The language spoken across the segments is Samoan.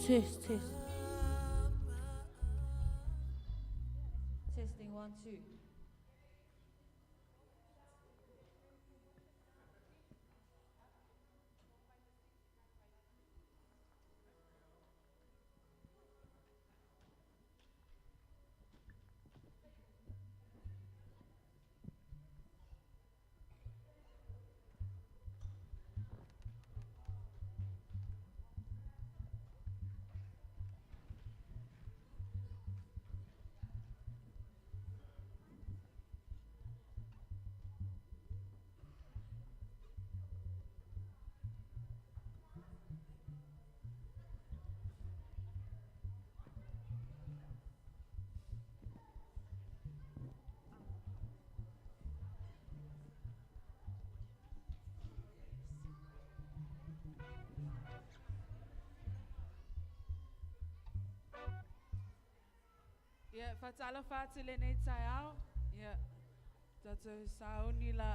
Test, test. Testing 1, 2. Ia, faatalofa atu i lenei taeao. Ia, tatou sauni la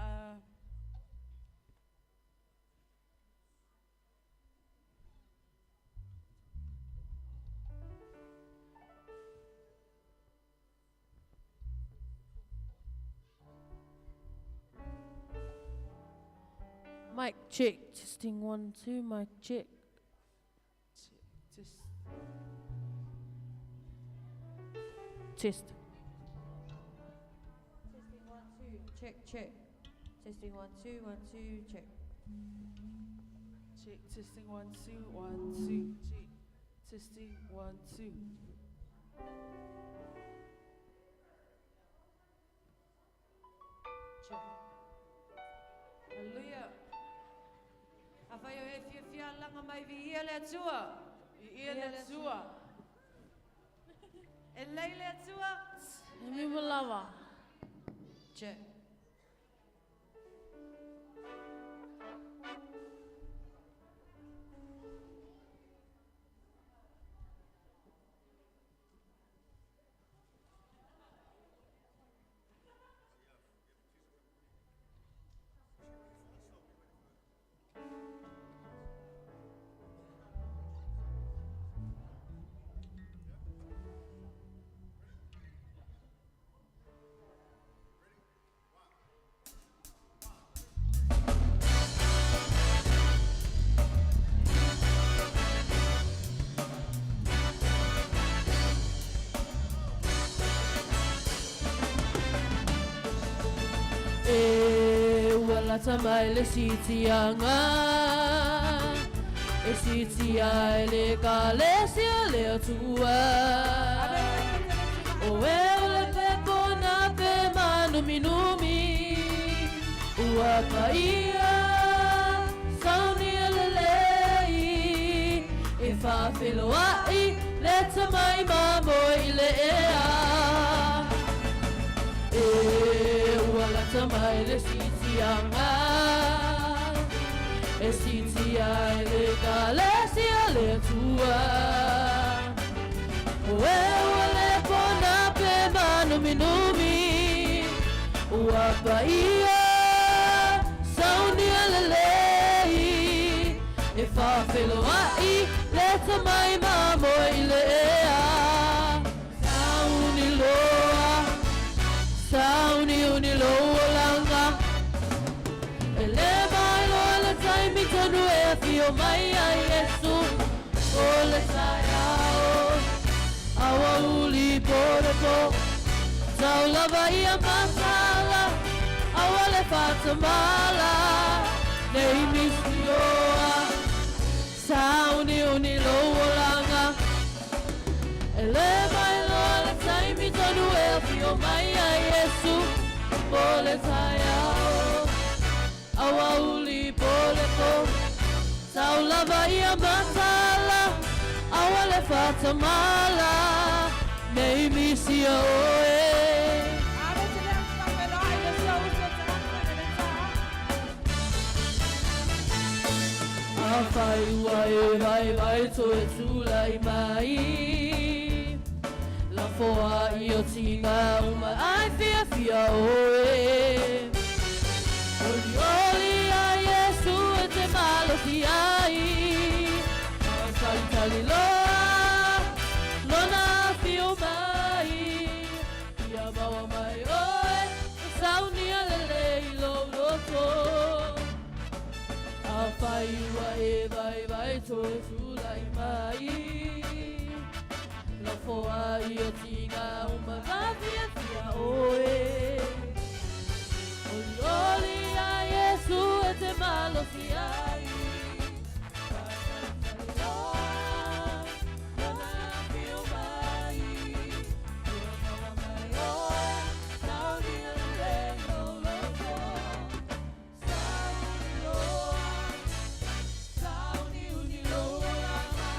Mic check, testing 1, 2, mic check. Test. Test. Testing 1, 2. Check, check. Testing 1, 2, 1, 2, check. Check, testing 1, 2, 1, 2, check. Testing 1, 2. Check. Hallelujah. Afai o e fia fia langa mai vi ia le atua. Ia le Atua. E lei le atua. E mi malava. Check. E ua lata mai le sitiaga e sitia ai le Ekalesia a le Atua. O e o le pepo na pe mānuminumi ua paia saunia lelei e faafeiloai le tamai mamoe i le ea. E ua lata mai le sitiaga e sitia ai le Ekalesia a le Atua. O e ua lepo na pe mānuminumi ua paia saunia lelei e faafeiloai le tamai mamoe i le ea. Sauni loa, sauniuni lou olaga. E le mailoa le taimi tonu e afio mai ai Iesu o le taeao. Aoauli po le po, tau lava ia mataala, aua le faatamala, ne i misioa. Sauniuni lou olaga. E le mailoa le taimi tonu e afio mai ai Iesu mo le taeao. Aoauli po le po, tau lava ia mataala, aua le faatamala, ne i misia oe. Ave te lea whawherai le sia uso te anga le le taha. Afai ua e vaivai toe tulai mai, lafoai o tiga uma ai fiafia oe. Olioli ia Iesu e te malosi ai, talitali loa. e toe tulai mai. Lafo ai o tiga uma vafiafia oe. Olioli a Iesu e te malosi ai. Faatalitali loa, lona afio mai. Ua maua mai oe, saunia lelei lou loto. Sauni loa, sauniuni lou olaga.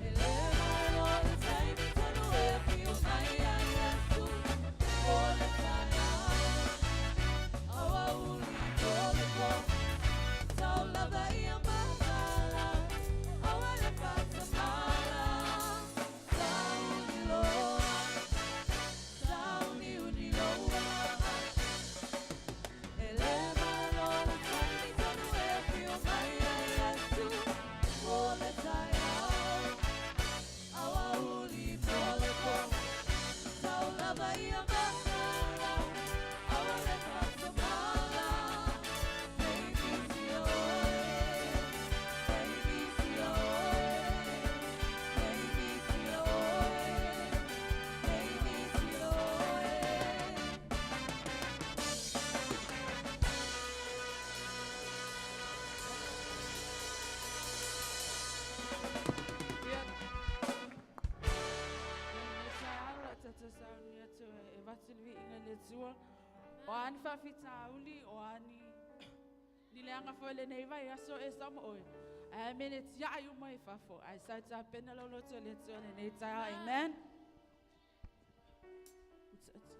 E le malo le taimi tonu e afio mai ai Iesu mo le taeao. Aoauli po le po, tau lava ia mataala, aua le faatamala. Sauni loa, sauniuni lou olaga. E le malo le taimi tonu e afio mai ai Iesu mo le taeao. Aoauli po le po, tau lava ia mataala, aua le faatamala. Teimisi oe, teimisi oe, teimisi oe, teimisi oe. Ia, lenei taeao o le a tatou sauni atu e avatu le viiga i le Atua. O a ni faafitauli, o a ni leaga foi o lenei vaiaso e ma oe, ae mele tiai uma i fafo, ae sa tapena lou loto i le Atua i lenei taeao. Amen. Uta atu.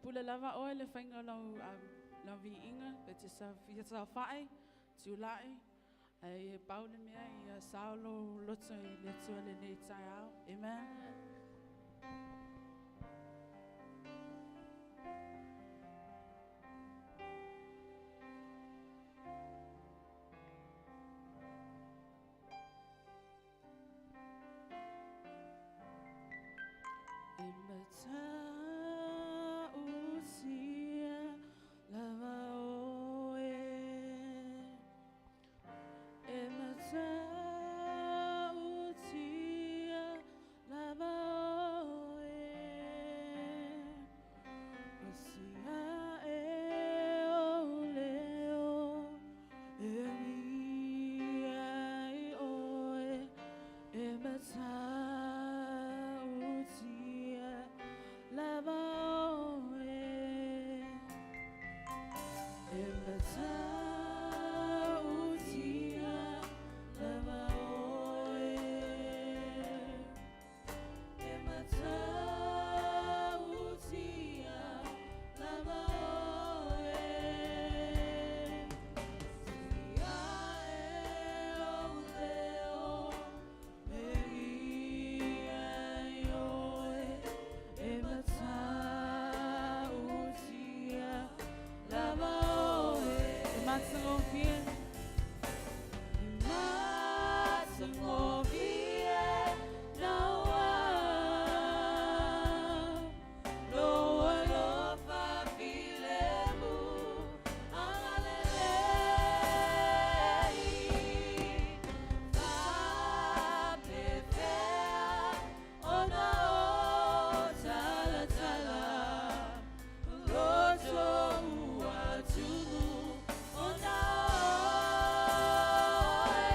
Pule lava oe le faiga o lau viiga, pe te sa fia saofai, tulai, ae pau le mea ia sao lou loto i le Atua lenei taeao. Amen. E matautia lava oe. E matautia lava oe. O si ae ou leo e viia ai oe. E matautia lava oe. E matautia lava oe. E matautia lava oe. Si ae ou leo e viia ai oe. E matautia lava oe. E matagofie. E matagofie naua. Lou alofa filemu agalelei. Faapefea ona ou talatala. Loto ua tumu ona oe.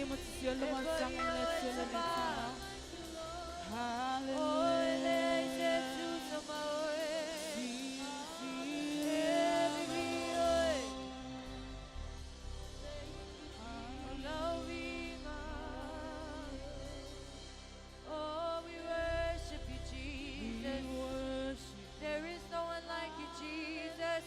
name of Jesus. Hallelujah. Oh, we worship you, Jesus. We worship. There is no one like you, Jesus.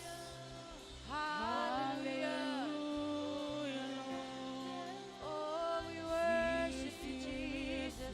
Hallelujah. Hallelujah, Lord. Oh, we worship you, Jesus.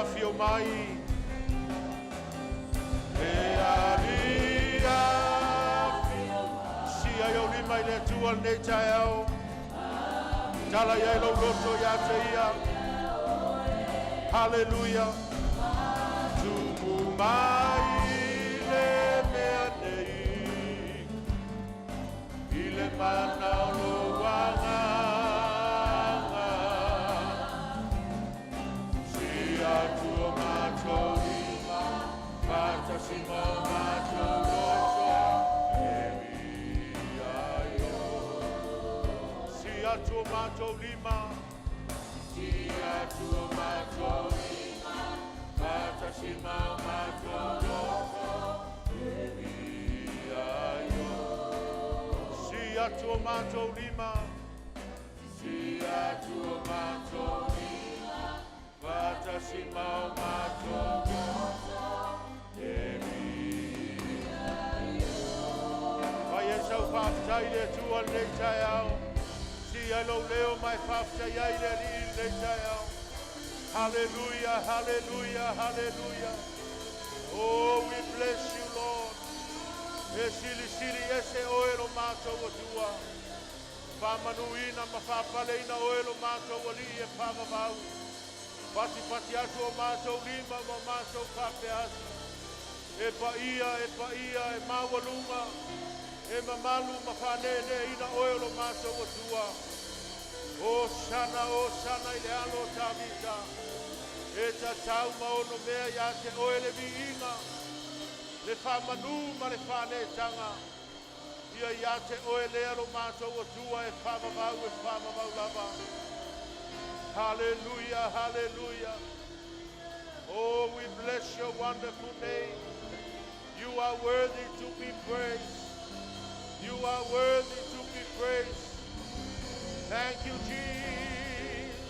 afio mai. Le Alii afio mai. Sia i ou lima i le Atua lenei taeao. Tala i ai lou loto ia te ia. Haleluia. Tumu mai le mea nei i le mana o lou agaga. Si atu o matou lima, faatasi ma o matou loto, e viia ai oe. Si atu o matou lima, si atu o matou lima, faatasi ma o matou loto, e viia ai oe. Si atu o matou lima, si atu o matou lima, faatasi ma o matou loto, e viia ai oe. Fai ai sau faafetai i le Atua lenei taeao. Si ai lou leo ma e faafetai ai le Alii i lenei taeao. Hallelujah, hallelujah, hallelujah. Oh, we bless you, Lord. E silisili ese oe lo matou Atua. Faamanuina ma faapaleina oe lo matou Alii e faavavau. Fatifati atu o matou lima ma matou faapea atu. E paia, e paia, e maualuga, e mamalu ma faaneeneeina oe o lo matou Atua. Hosana, Hosana i le alo o Tavita. E tatau ma ono mea ia te oe le viiga, le faamanu ma le faaneetaga. Ia ia te oe lea lo matou Atua e faavavau e faavavau lava. Hallelujah, hallelujah. Oh, we bless your wonderful name. You are worthy to be praised. You are worthy to be praised. Thank you, Jesus.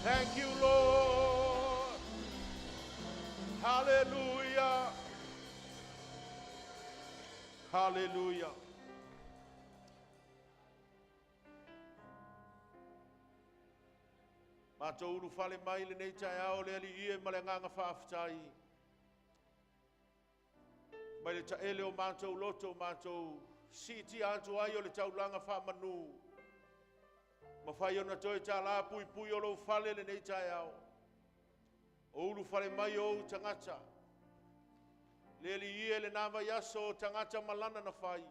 Thank you, Lord. Hallelujah. Hallelujah. Matou ulufale mai lenei taeao le Alii e ma le agaga faafetai. Mai le taele o matou loto matou siitia atu ai o le taulaga faamanu. Mafai ona toe tālā puipui o lou fale lenei taeao. O ulufale mai o ou tagata. Le Alii e lena vaiaso o tagata malana na fai.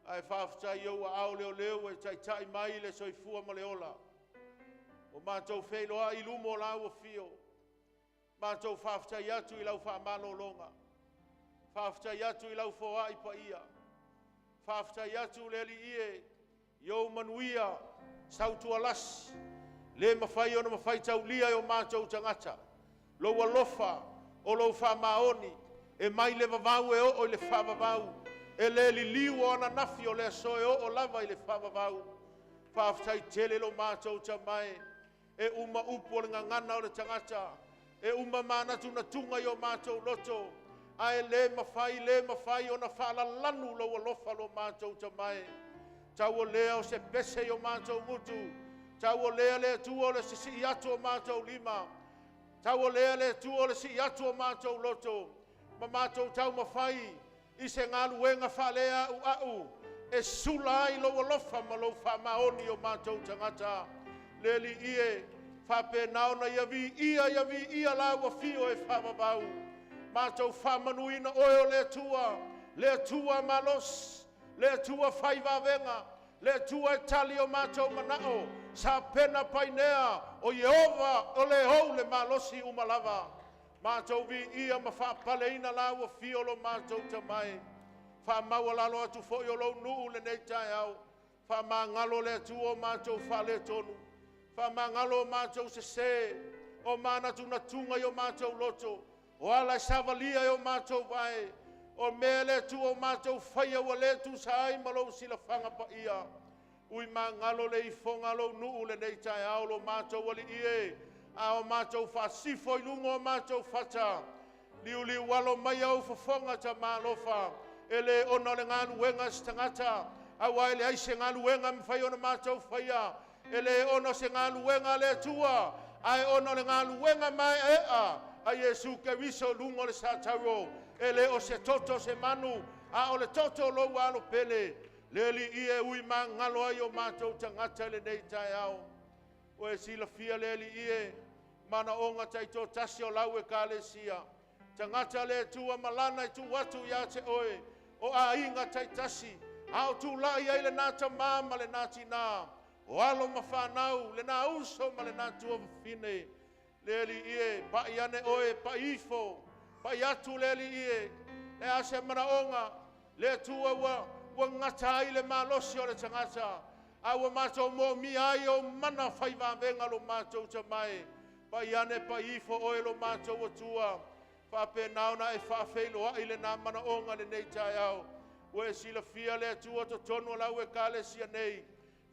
Ae faafetai ou aao leoleo e taitai mai le soifua ma le ola. O matou feiloai i luma o lau afio. Matou faafetai atu i lau faamalologa. Faafetai atu i lau foai paia. Faafetai atu le Alii e i ou manuia sautualasi. Le mafai ona mafai taulia e o matou tagata. Lou alofa o lou faamaoni e mai le vavau e oo i le faavavau. E le liliu o ananafi o le aso e oo lava i le faavavau. Faafetai tele lo matou tamae. E uma upu o le gagana o le tagata. E uma manatunatuga i o matou loto. Ae le mafai, le mafai ona faalalanu lou alofa lo matou tamae. Tau o lea o se pese i o matou gutu. Tau o lea le Atua o le sisii atu o matou lima. Tau o lea le Atua o le sii atu o matou loto. Ma matou taumafai i se galuega faaleauau e sula ai lou alofa ma lou faamaoni o matou tagata. Le Alii e faapena ona ia viia, ia viia lau afio e faavavau. Matou faamanuina oe o le Atua, le Atua malosi, le Atua fai vavega, le Atua e tali o matou manao, sa pena painea o Ieova o le ou le malosi uma lava. Matou viia ma faapaleina lau afio lo matou tamae. Faamaualalo atu foi o lou nuu lenei taeao. Faamagalo le Atua o matou faaletonu. Faamagalo o matou sesē, o manatunatuga i o matou loto. O ala e savalia e o matou vae. O mea le Atua o matou faia ua le tusa ai ma lou silafaga paia. Ui magalo le ifoga lou nuu lenei taeao lo matou Alii e. A o matou faasifo i luga o matou fata. Liuliu alo mai au fofoga ta malofa. E le ona o le galuega se tagata. Aua e leai se galuega mafai ona matou faia. E le ona o se galuega a le Atua. Ae ona o le galuega maeaea a Iesu Keriso i luga o le satauro, e le o se toto o se manu, a o le toto o lou alo pele, le Alii e ui magalo ai o matou tagata i lenei taeao. Ua e silafia le Alii e manaoga taitoatasi o lau Ekalesia, tagata le Atua ma lana e tuu atu ia te oe, o aiga taitasi, a o tulai ai lena tamā ma lena tinā, o alo ma fanau, lena uso ma lena tuafafine. Le Alii e, pai ane oe, pai ifo, pai atu le Alii e, le a se manaoga, le Atua ua gata ai le malosi o le tagata, a ua matou moomia ai ou mana fai vavega lo matou tamae. Pai ane pai ifo oe lo matou Atua, faapena ona e faafeiloai lena manaoga lenei taeao. Ua e silafia le Atua totonu o lau Ekalesia nei,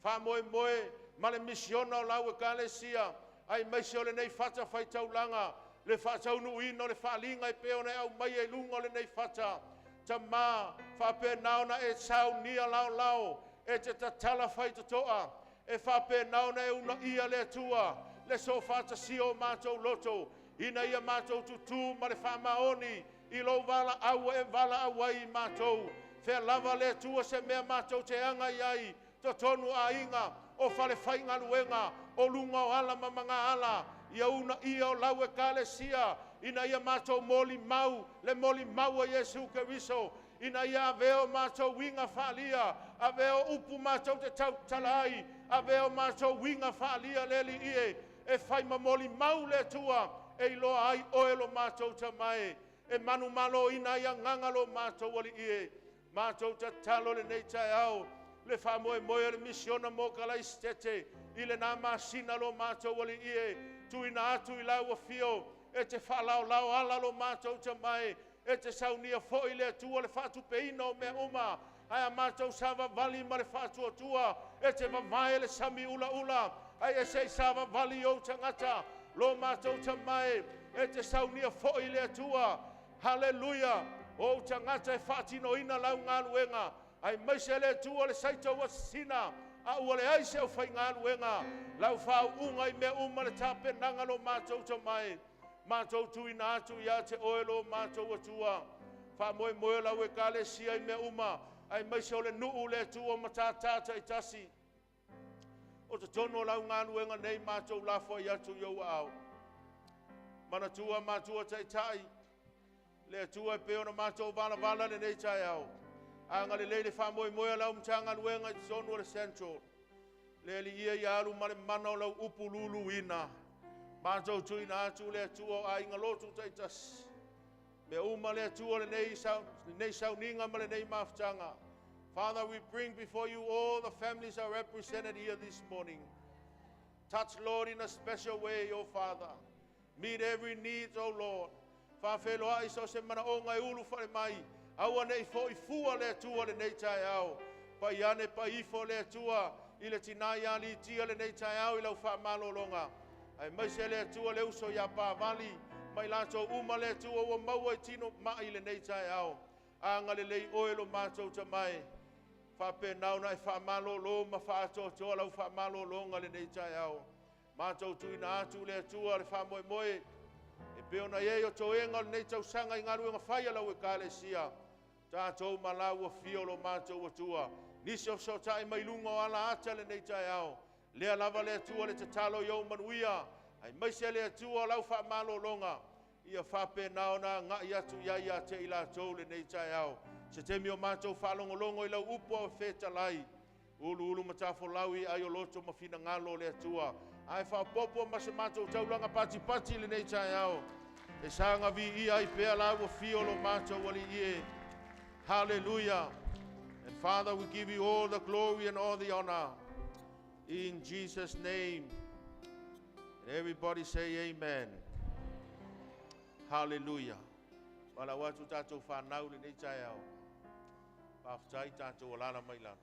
faamoemoe ma le misiona o lau Ekalesia, aemaise o lenei fata faitaulaga, le faataunuuina o le faaliga e pei ona e aumaia i luga o lenei fata. Tamā, faapena ona e saunia laolao, e te tatala faitotoa, e faapena ona e unaia le Atua, le soofaatasia o matou loto, ina ia matou tutū ma le faamaoni i lou valaau ua e valaau ai i matou. Fea lava le Atua se mea matou te aga i ai, totonu o aiga, o falefaigaluega, o luga o ala ma magaala, ia unaia o lau Ekalesia, ina ia matou molimau, le molimau a Iesu Keriso, ina ia avea o matou uiga faalia, avea o upu matou te tautala ai, avea o matou uiga faalia le Alii e, e fai ma molimau le Atua, e iloa ai oe lo matou tamae, e manumaloina ai agaga lo matou Alii e. Matou tatalo lenei taeao, le faamoemoe o le misiona mo Kalaisitete, i lena masina lo matou Alii e, tuuina atu i lau afio, e te faalaolao ala lo matou tamae, e te saunia foi le Atua le faatupeina o mea uma, ae a matou savavali ma le faatuatua, e te vavae le sami ulaula, ai e se i savavali ou tagata, lo matou tamae, e te saunia foi le Atua, haleluia, ou tagata e faatinoina lau galuega, aemaise le Atua le saita ua sisina, a ua leai se aufaigaluega, lau faauuga i mea uma le tapenaga lo matou tamae, matou tuuina atu ia te oe lo matou Atua, faamoemoe lau Ekalesia i mea uma, aemaise o le nuu le Atua matātā taitasi, o totonu o lau galuega nei matou lafoai atu i ou aao. Manatua matua taitai, le Atua e pei ona matou valavala lenei taeao. Agalelei le faamoemoe o lau Matagaluega i totonu o le Central. Le Alii ia ia alu ma le mana o lau upu luluina. Matou tuuina atu le Atua o aiga lotu taitasi. Mea uma le Atua lenei sauniga ma lenei mafutaga. Father, we bring before you all the families are represented here this morning. Touch, Lord, in a special way, O Father. Meet every need, O Lord. Faafeiloai so se manaoga e ulu fale mai. Aua nei foi fua le Atua lenei taeao. Pai ane pai ifo le Atua i le tinā ia litia lenei taeao i lau faamalologa. Aemaise le Atua le uso ia Pavali, mai latou uma le Atua ua maua i tino mai lenei taeao. Agalelei oe lo matou tamae. Faapena ona e faamalolo ma faatoatoa lau faamalologa lenei taeao. Matou tuuina atu le Atua le faamoemoe, e pei ona i ai o toega o lenei tausaga i galuega fai a lau Ekalesia. Tatou ma lau afio lo matou Atua. Nisi o fesootai mai luga o ala ata lenei taeao. Lea lava le Atua le tatalo i ou manuia, aemaise le Atua o lau faamalologa, ia faapena ona agai atu i ai ia te i latou lenei taeao. Se taimi o matou faalogologo i lau upu au fetalai, uluulu matafolau i ai o loto ma finagalo o le Atua. Ae faaopoopo ma se matou taulaga patipati lenei taeao, e saga viia ai pea lau afio lo matou Alii e. Hallelujah. And Father, we give you all the glory and all the honor. In Jesus' name. And everybody say amen. Hallelujah. Wala atu tātou whanau lenei taeao. Faafetai tātou alala mai lalo.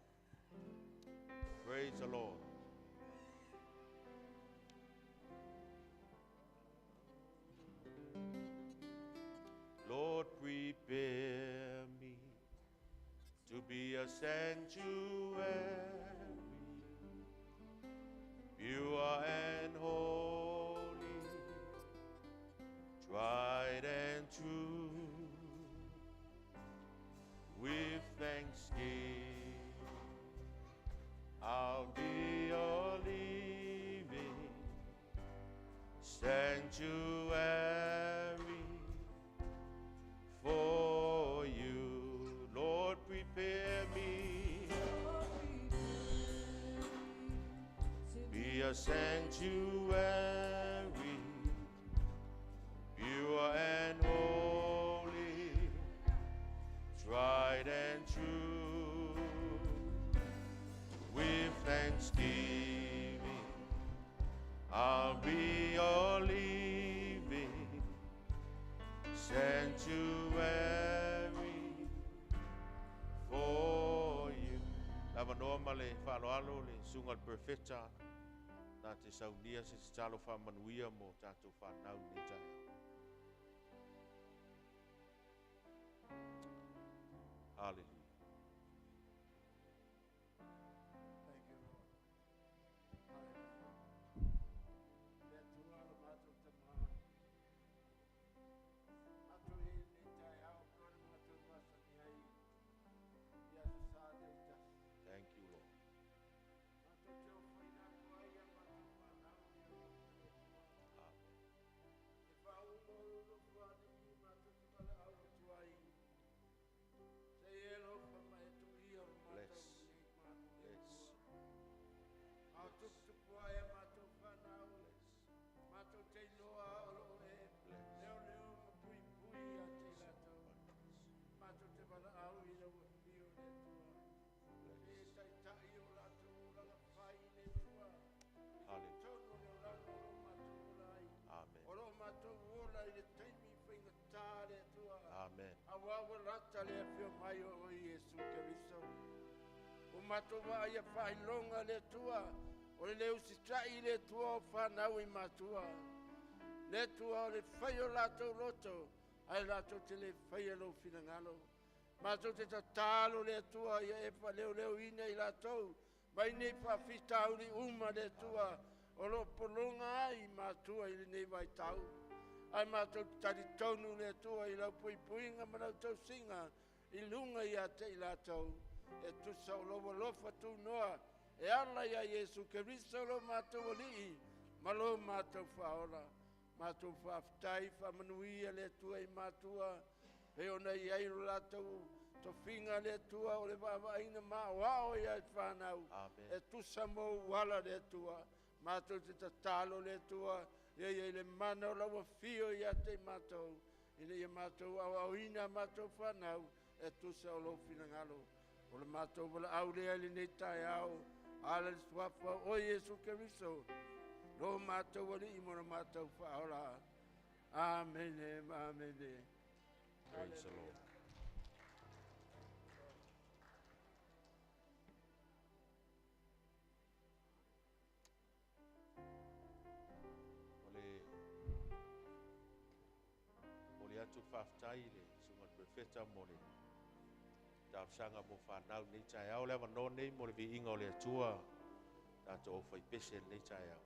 Praise the Lord. Lord, prepare me to be a sanctuary, pure and holy. tried and true, with thanksgiving I'll be a living sanctuary for you. Lord, prepare me be a sanctuary, pure and holy, tried and true. With thanksgiving, I'll be a living sanctuary for you. Lava noa ma le whaaloalo le sunga le perfecta nā te saunia se te talo wha mo tātou whanau nei taia. Hallelujah. Thank you, Lord. Hallelujah. Le Atua lo matou tamā. Matou i lenei taeao pei ona matou masani ai i aso Sa taitasi. Thank you, Lord. Matou te ofoina atu ai a matou fanau i le alofa o le Atua. Amen. E faauma o lou nofoalii matou te valaau atu ai. Se i e alofa ma e tuia lo matou Bless. nei matou le Bless. Atua. A o tuputupu ae a matou fanau, matou te iloa o loo e Bless. leoleo ma puipui ia te i latou. Matou te valaau i lau afio le Atua. Se e taitai o latou olaga fai le Atua. I Hallelujah. totonu o le olaga o lo matou ola ai. Amen. O lo matou ola i le taimi faigata le Atua. Amen. Auā ua lata le afio mai o oe Iesu Keriso. O matou vaai a faailoga le Atua, o le le usitai le Atua o fanau i matua. Le Atua o le fai o latou loto, ae latou te le faia lou finagalo. Matou te tatalo le Atua ia e faaleoleoina i latou, mai nei faafitauli uma le Atua, o loo pologa ai matua i lenei vaitau. Ae matou te talitonu le Atua i lau puipuiga ma lau tausiga i luga ia te i latou. E tusa o lou alofa tunoa e ala ia Iesu Keriso lo matou alii ma lo matou faaola. Matou faafetai faamanuia le Atua i matua pei ona i ai lo latou tofiga le Atua o le vaavaaina maoao ia i fanau. Amen. E tusa mo uala le Atua. Matou te tatalo le Atua ia ia le mana o lau afio ia te i matou. Ina ia matou aoaoina matou fanau e tusa o lou finagalo. O le matou valaau lea i lenei taeao, ala i le suafa o Iesu Keriso, lo matou alii ma lo matou faaola. Amene, amene. Praise the Lord. O le o le atu whaftai le sunga le profeta mo le talosaga mo whanau nei taeao le avanoa nei mo le viiga o le Atua tatou au faipese lenei taeao.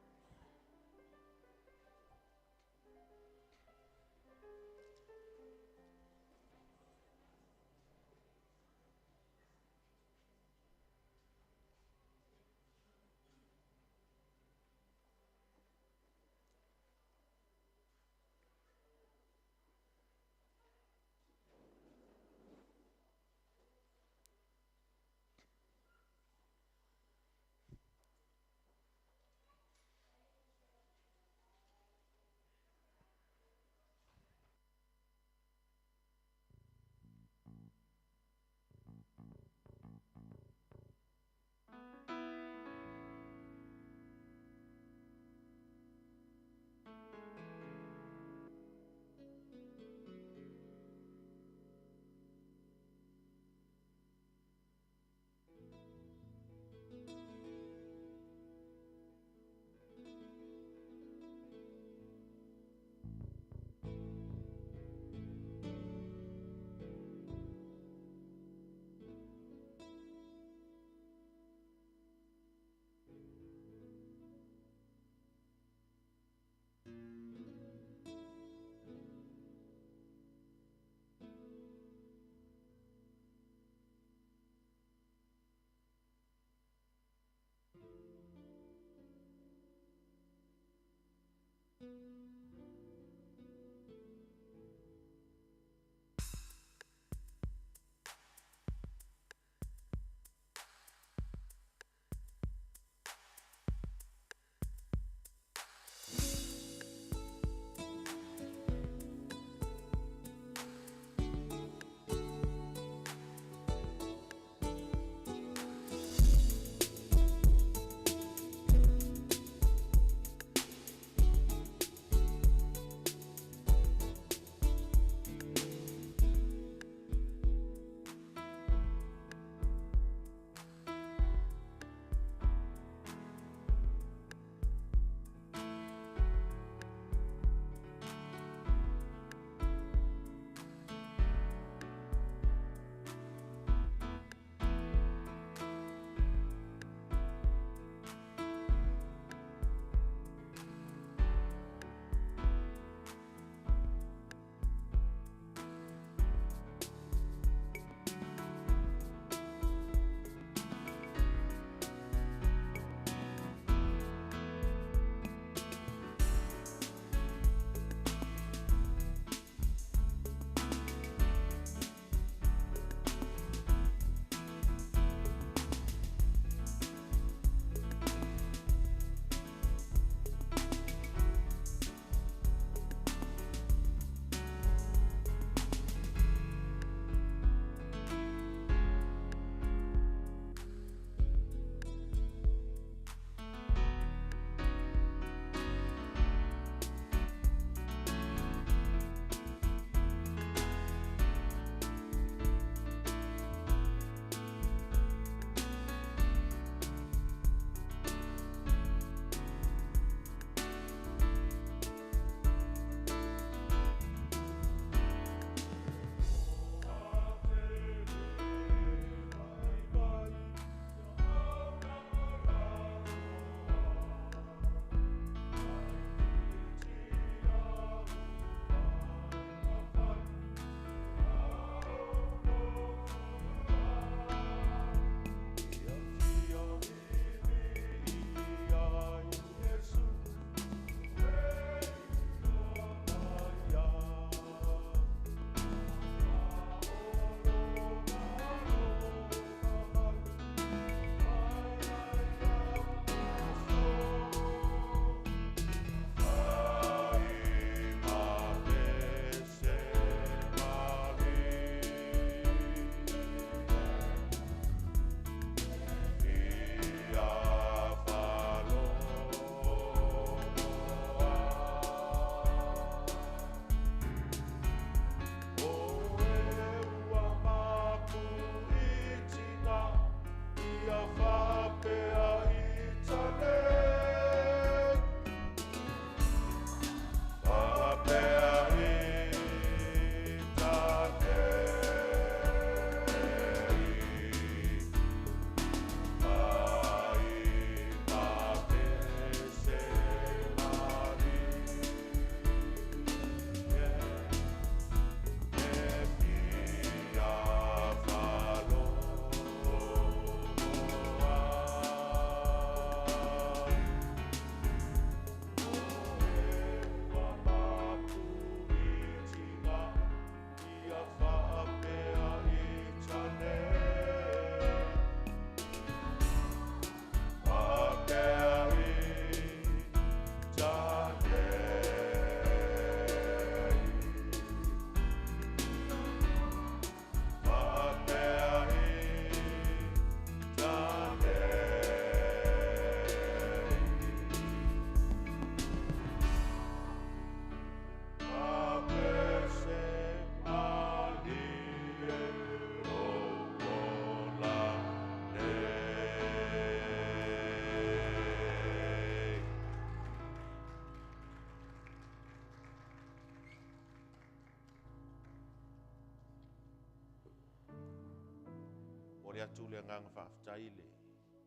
atu le agaga faafetai i le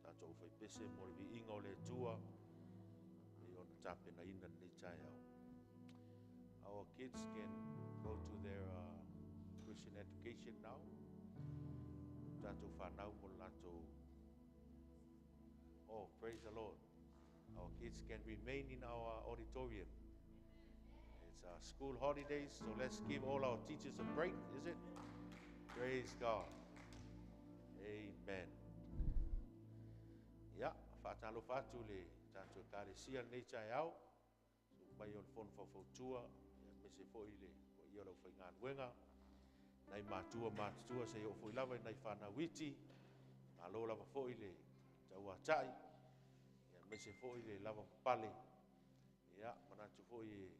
tatou aufaipese mo le viiga o le Atua e ona tapenaina lenei taeao. Our kids can go to their Christian education now. Tatou whanau mo le latou. Oh, praise the Lord. Our kids can remain in our auditorium. It's our school holidays, so let's give all our teachers a break, is it? Praise God. Amen. Ia, faatalofa atu le tatou ekalesia lenei taeao. So, mai o le fono faufautua, ia, aemaise foi le paia o le aufaigaluega, nai matua matutua seia oo foi lava i nai fanau iti, malo lava foi le tauatai, ia, aemaise foi le lava papale. Ia, manatu foi e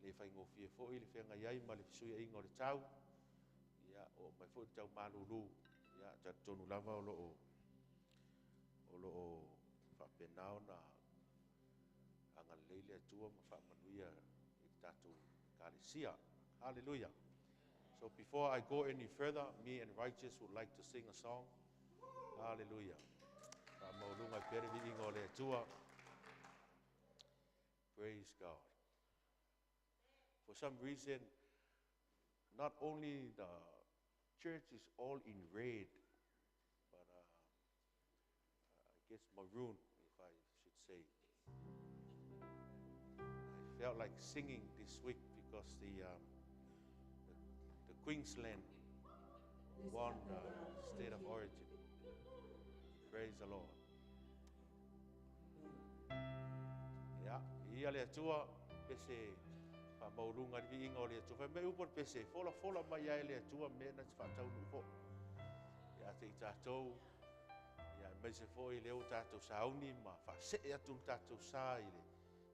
le faigofie foi le feagai ai ma le fesuiaiga o le tau. Ia, oo mai foi le tau malulu. Ia, talitonu lava o lo o faapena ona agalelei le Atua ma faamanuia i le tatou ekalesia. Hallelujah. So before I go any further, me and Righteous would like to sing a song. Hallelujah. Faamaualuga ai pea le viiga o le Atua. Praise God. For some reason, not only the church is all in red, but I guess maroon, if I should say. I felt like singing this week because the Queensland won the state of origin. Praise the Lord. Ia, ia le Atua, pese faamaualuga le viiga o le Atua. Fai mai upu o le pese, fola fola mai ai le Atua mea na te faataunuu foi. Ia te i tatou, ia aemaise foi lea ua tatou sauni ma faasee atu le tatou sa i le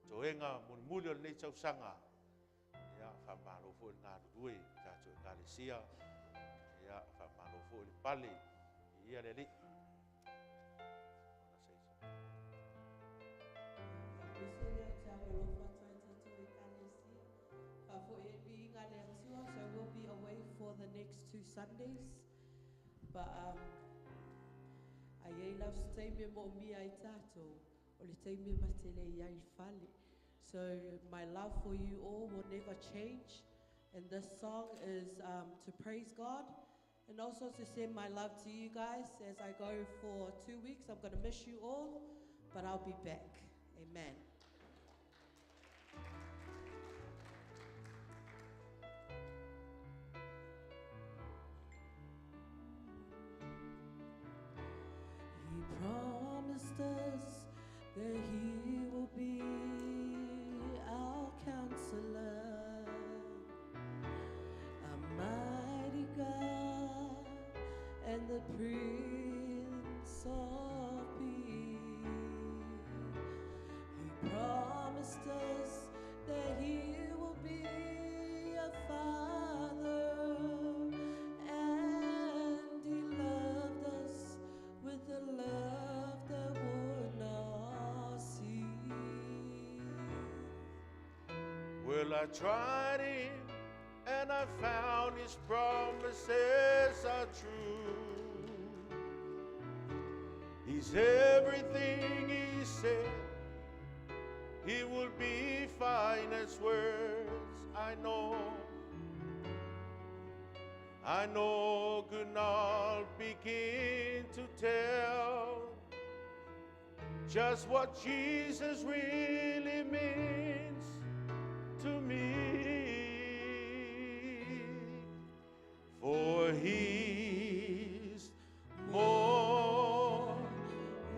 toega mulimuli o lenei tausaga. Ia, faamalo foi le galulue i le tatou ekalesia. Ia, faamalo foi le pale, ia le Alii. Wanna say something? Faapese le tau alofa atu ai tatou ekalesia. Faafo'i ai viiga le Atua, so we'll be away for the next two Sundays. But ai ai lau se taimi e moomia ai tatou, o le taimi e matele i ai le fale. So my love for you all will never change. And this song is to praise God and also to send my love to you guys as I go for 2 weeks. I'm going to miss you all, but I'll be back. Amen. He promised us that He will be our counselor, a mighty God, and the Prince of Peace. He promised us that He will be a father, and He loved us with a love that would not cease. Well, I tried him and I found his promises are true. He's everything he said. He will be fine as words I know. I know could not begin to tell just what Jesus really means to me. For he's more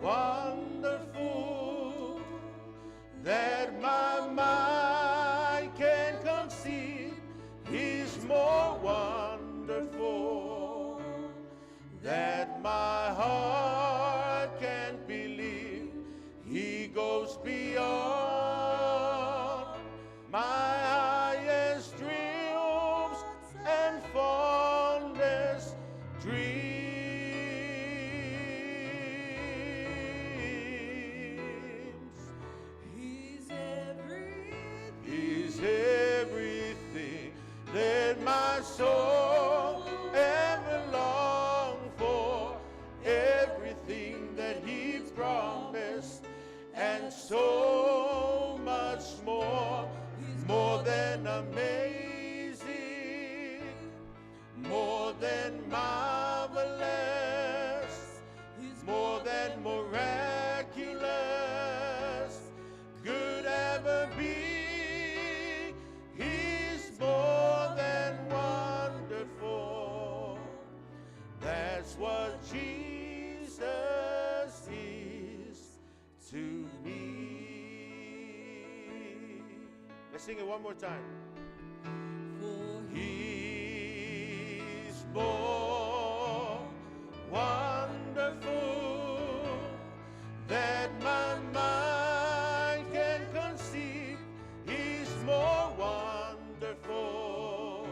wonderful than my mind can conceive. He's more wonderful that my heart can believe. He goes beyond than miraculous could ever be. He's more than wonderful. That's what Jesus is to me. Let's sing it one more time. For He's more wonderful than my mind can conceive. He's more wonderful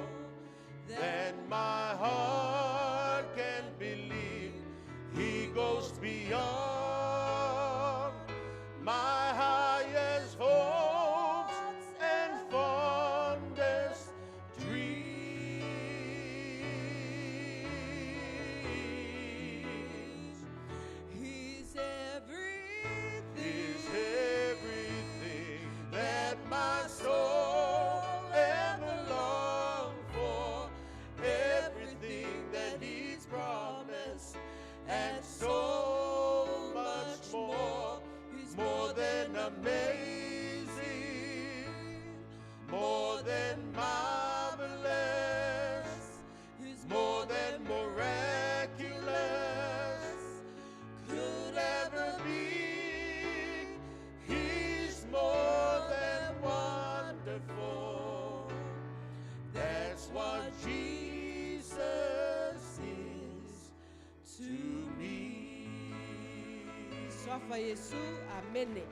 than my heart can believe. He goes beyond my highest hopes and fondest dreams. He's everything. He's everything that my soul ever longed for, everything that He's promised, and so much more. He's More than amazing, more than marvelous, He's more than miraculous could ever be. He's more than wonderful. That's what Jesus is to me. Suafa Iesu, amene.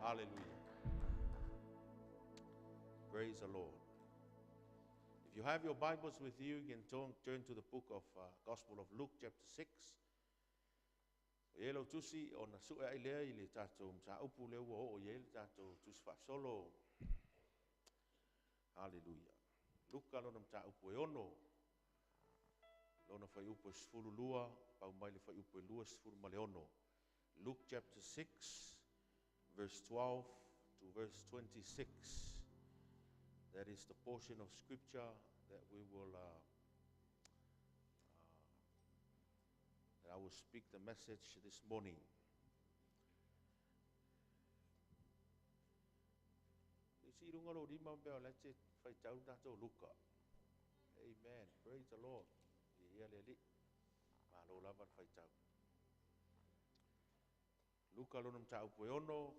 Hallelujah. Praise the Lord. If you have your Bibles with you, you can turn to the book of Gospel of Luke, chapter 6. O ie lau tusi o na sue ai lea i le tātou msaupu lea ua oo i ai le tātou tusi faasolo. Hallelujah. Luka lona msaupu e ono. Lona whai upu e 12, pau mai le whai upu e 26. Luke chapter 6, verse 12 to verse 26. That is the portion of scripture that we will that I will speak the message this morning. I si runga lo rima mea o lete whai tau tātou Luka. Amen. Praise the Lord. I ia le li. Ma lo lava le whai tau. Luka lona mtaupu e ono,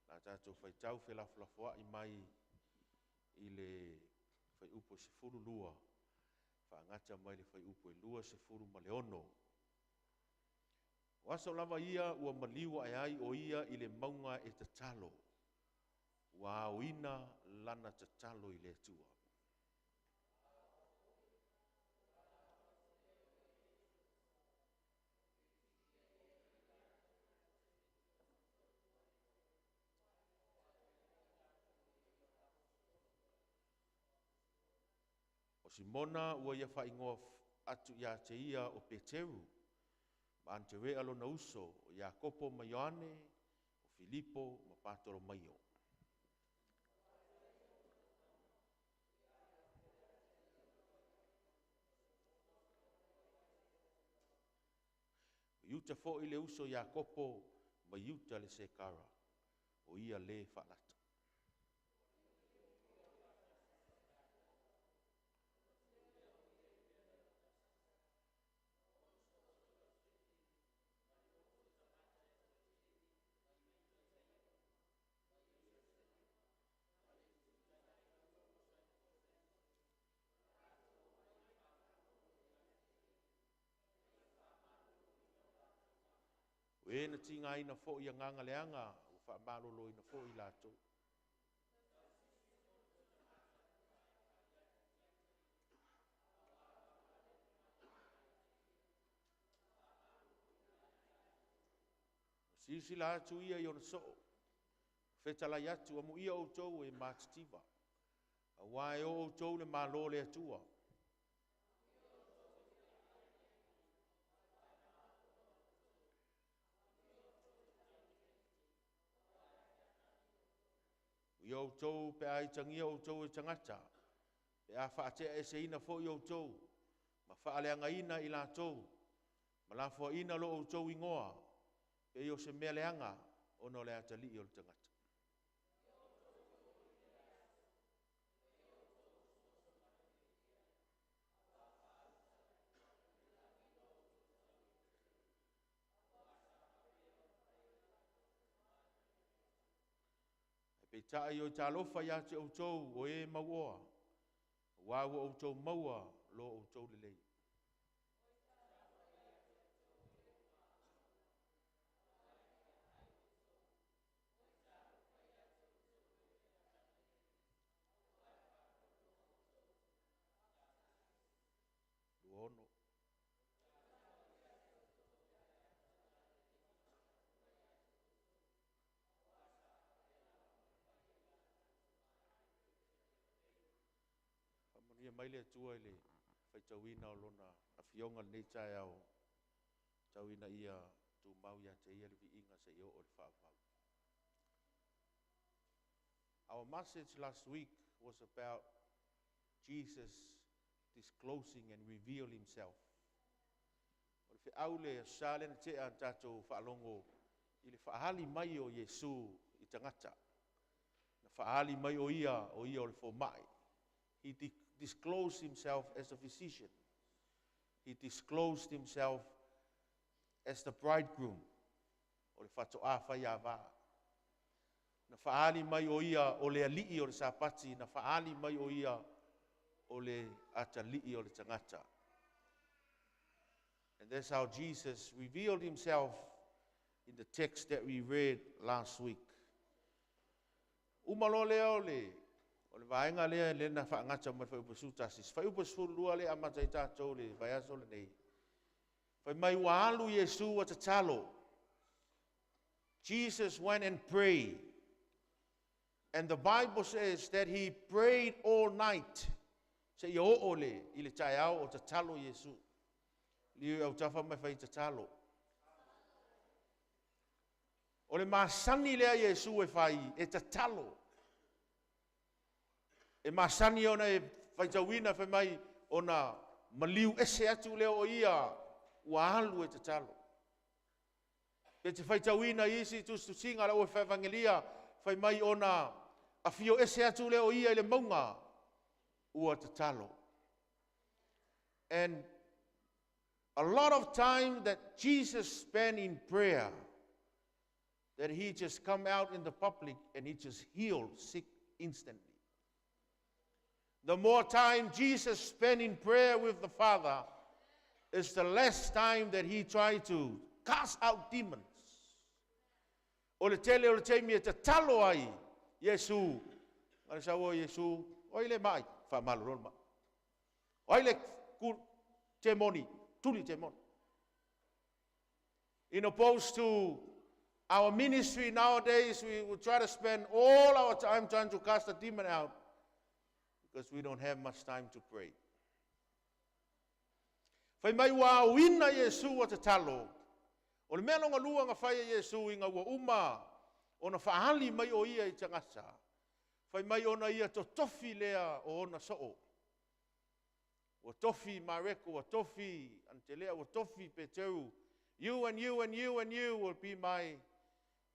la tātou whai tau whelafolafoa i mai i le whai upu e 12, whaangata mai le whai upu e 26. O aso lava ia ua maliua e ai o ia i le maunga e tatalo, ua aoina lana tatalo i le Atua. O Simona ua ia whaingoa atu ia te ia o Peteru, ma Anterea lona uso, o Iakopo ma Ioane, o Filipo ma Patolomaio. O Iuta fo i le uso Iakopo ma Iuta le Sekara, o ia le whaalata. O e na tinga ina fo i nganga leanga, o wha malolo ina fo i lātou. O sisi la atu ia i ona soo, whetalai atu amu ia o tau e mātitiva, a wai o tau le malo le atua. Manuia outou pe a aitagia outou e tagata, pe a faateaeseina foi outou, ma faaleagaina i latou, ma lafoaina lo outou igoa, pei o se mea leaga, ona o le atalii o le tagata. Ae peitai o talofa ia te outou o e mauoa, aua ua outou maua lo outou lelei. 26. Faamanuia mai le Atua i le faitauina o Lona Afioga i lenei taeao, tau ina ia tumau ia te Ia le viiga seia oo i le faavavau. Our message last week was about Jesus disclosing and reveal himself. O le feau le Aso Sa lea na tea na tatou faalogo i le faaali mai o Iesu i tagata. Na faaali mai o ia o ia o le fomai. He disclosed himself as a physician. He disclosed himself as the bridegroom, o le faatoa faiava. Na faaali mai o ia o le alii o le Sapati, na faaali mai o ia o le atalii o le tagata. And that's how Jesus revealed himself in the text that we read last week. Uma loa lea o le vaega lea lea na faagata mai le fuaiupu 11, fuaiupu 12 lea e amata ai tatou i le vaiaso lenei. Fai mai ua alu Iesu ua tatalo. Jesus went and prayed. And the Bible says that he prayed all night. Seia oo le, i le taeao o tatalo Iesu. Liu i autafa ma fai tatalo. O le masani lea Iesu e fai, e tatalo. E masani ona e faitauina fai mai ona maliu ese atu lea o ia ua alu e tatalo. Pe te faitauina i isi tusitusiga a le au evangelia, fai mai ona afio ese atu lea o ia i le mauga ua tatalo. And a lot of time that Jesus spent in prayer, that he just come out in the public and he just healed sick instantly. The more time Jesus spent in prayer with the Father, is the less time that he tried to cast out demons. O le tele o le taimi e tatalo ai Iesu. Ma le sau o Iesu, o ai le mai, faamalolo le mai. O ai le temoni, tuli temoni. In opposed to our ministry nowadays, we would try to spend all our time trying to cast the demon out because we don't have much time to pray. Fai mai ua aoina Iesu ua tatalo. O le mea longa lua na fai e Iesu ina ua uma ona faaali mai o ia i tagata. Fai mai ona ia totofi lea o ona soo. Ua tofi Mareko, ua tofi Antelea, ua tofi Peteru. You and you and you and you will be my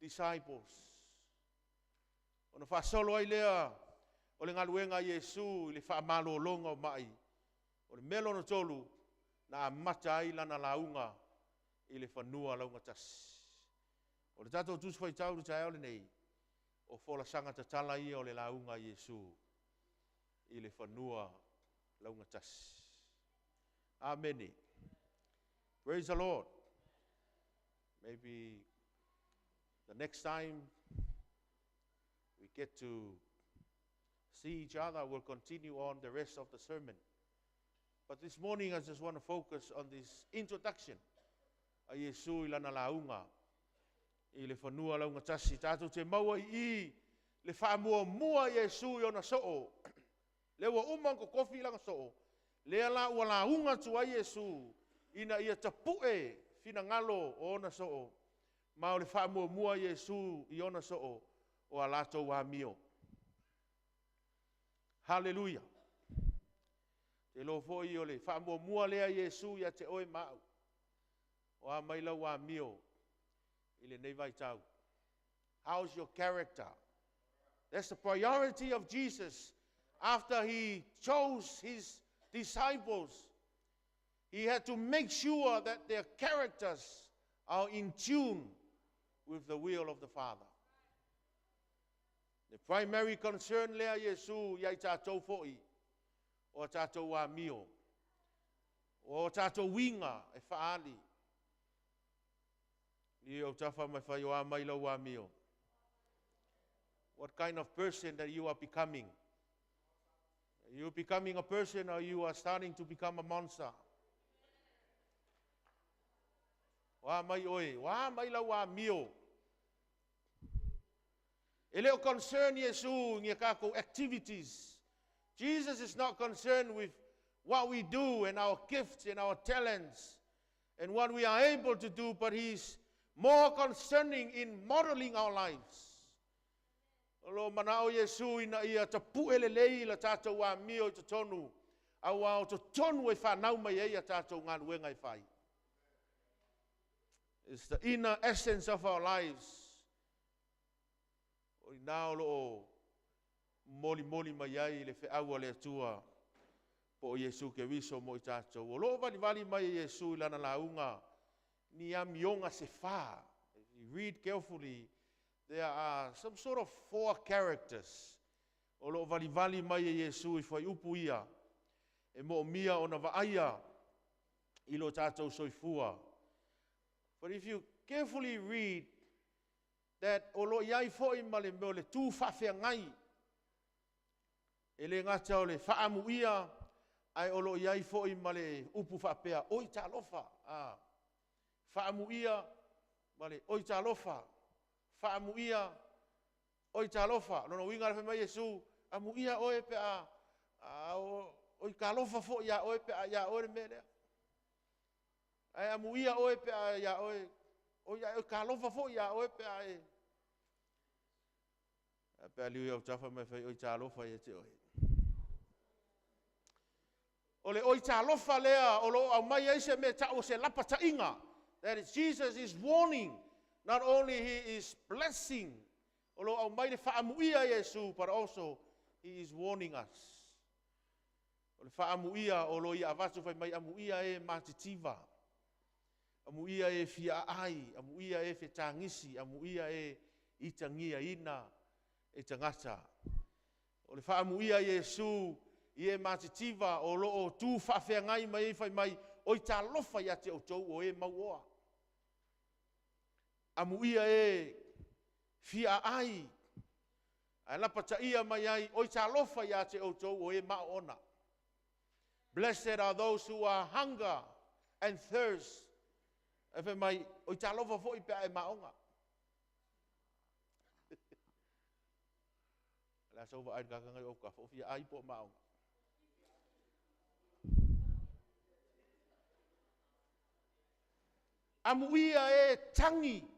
disciples. Ona faasolo ai lea o le galuega a Iesu i le faamalologa o mai. O le mea lona tolu, na amata ai lana lauga i le fanua laugatasi. O le tatou Tusi Faitau i le taeao lenei, o folasaga tatala ia o le lauga a Iesu i le fanua laugatasi. Amene. Praise the Lord. Maybe the next time we get to see each other, we'll continue on the rest of the sermon. But this morning, I just want to focus on this introduction a Iesu i lana lauga i le fanua laugatasi. Tatou te maua i i le faamuamua Iesu i ona soo. Le ua uma ona totofi lana soo. Lea la ua lauga atu ai Iesu ina ia tapu'e finagalo o ona soo. Ma o le faamuamua Iesu i ona soo o a latou amio. Haleluia. Te iloa foi o le faamuamua lea a Iesu ia te oe ma au. O a mai lau amio i lenei vaitau. How's your character? That's the priority of Jesus after he chose his disciples. He had to make sure that their characters are in tune with the will of the Father. The primary concern lea Iesu ia i tatou foi o a tatou amio, o a tatou uiga e faaali. I o tafa mai fai o a mai lau amio. What kind of person that you are becoming? Are you becoming a person or you are starting to become a monster? O a mai oe, o a mai lau amio. E le o concern Iesu i kākou activities. Jesus is not concerned with what we do and our gifts and our talents and what we are able to do, but he's more concerning in modeling our lives. O lo manao Iesu ina ia tapu'e lelei la tatou amio i totonu, auā o totonu e whanau mai ai a tatou galuega e fai. It's the inner essence of our lives. O i nā o lo o molimoli mai ai le feau a le Atua po o Iesu Keriso mo i tatou. O lo o valivali mai e Iesu i lana lauga ni amioga se fā. If you read carefully, there are some sort of four characters. O lo o valivali mai e Iesu i fuaiupu ia e moomia ona vaaia i lo tatou soifua. But if you carefully read that o lo iai foi ma le mea o le tū faafeagai, e le gata o le faamuia, ae o lo iai foi ma le upu faapea, oi talofa. Ah. Faamuia ma le oi talofa. Faamuia, oi talofa. Lona uiga le fai mai Iesu, amuia oe pe a, a o, oi talofa foi ia oe pe a ia oe le mea lea. Ae amuia oe pe a ia oe, oi oi talofa foi ia oe pe a e. A pe a liu iau tafa mai fai oi talofa ia te oe. O le oi talofa lea o lo au mai ai se mea ta'u o se lapataiga. That is, Jesus is warning. Not only he is blessing, o lo au mai le faamuia Iesu, but also he is warning us. O le faamuia o lo ia avatu fai mai amuia e matitiva. Amuia e fia ai, amuia e fetagisi, amuia e itagia ina e tagata. O le faamuia Iesu i e matitiva o lo o tū faafeagai mai ai fai mai, oi talofa ia te outou o e mauoa. Amuia e fia ai, ae lapataia mai ai, oi talofa ia te outou o e maoona. Blessed are those who are hunger and thirst. E fai mai, oi talofa foi pe a e maoga. La sauva ai kaka ngai o ka fo fia ai po maoga. Amuia e tangi.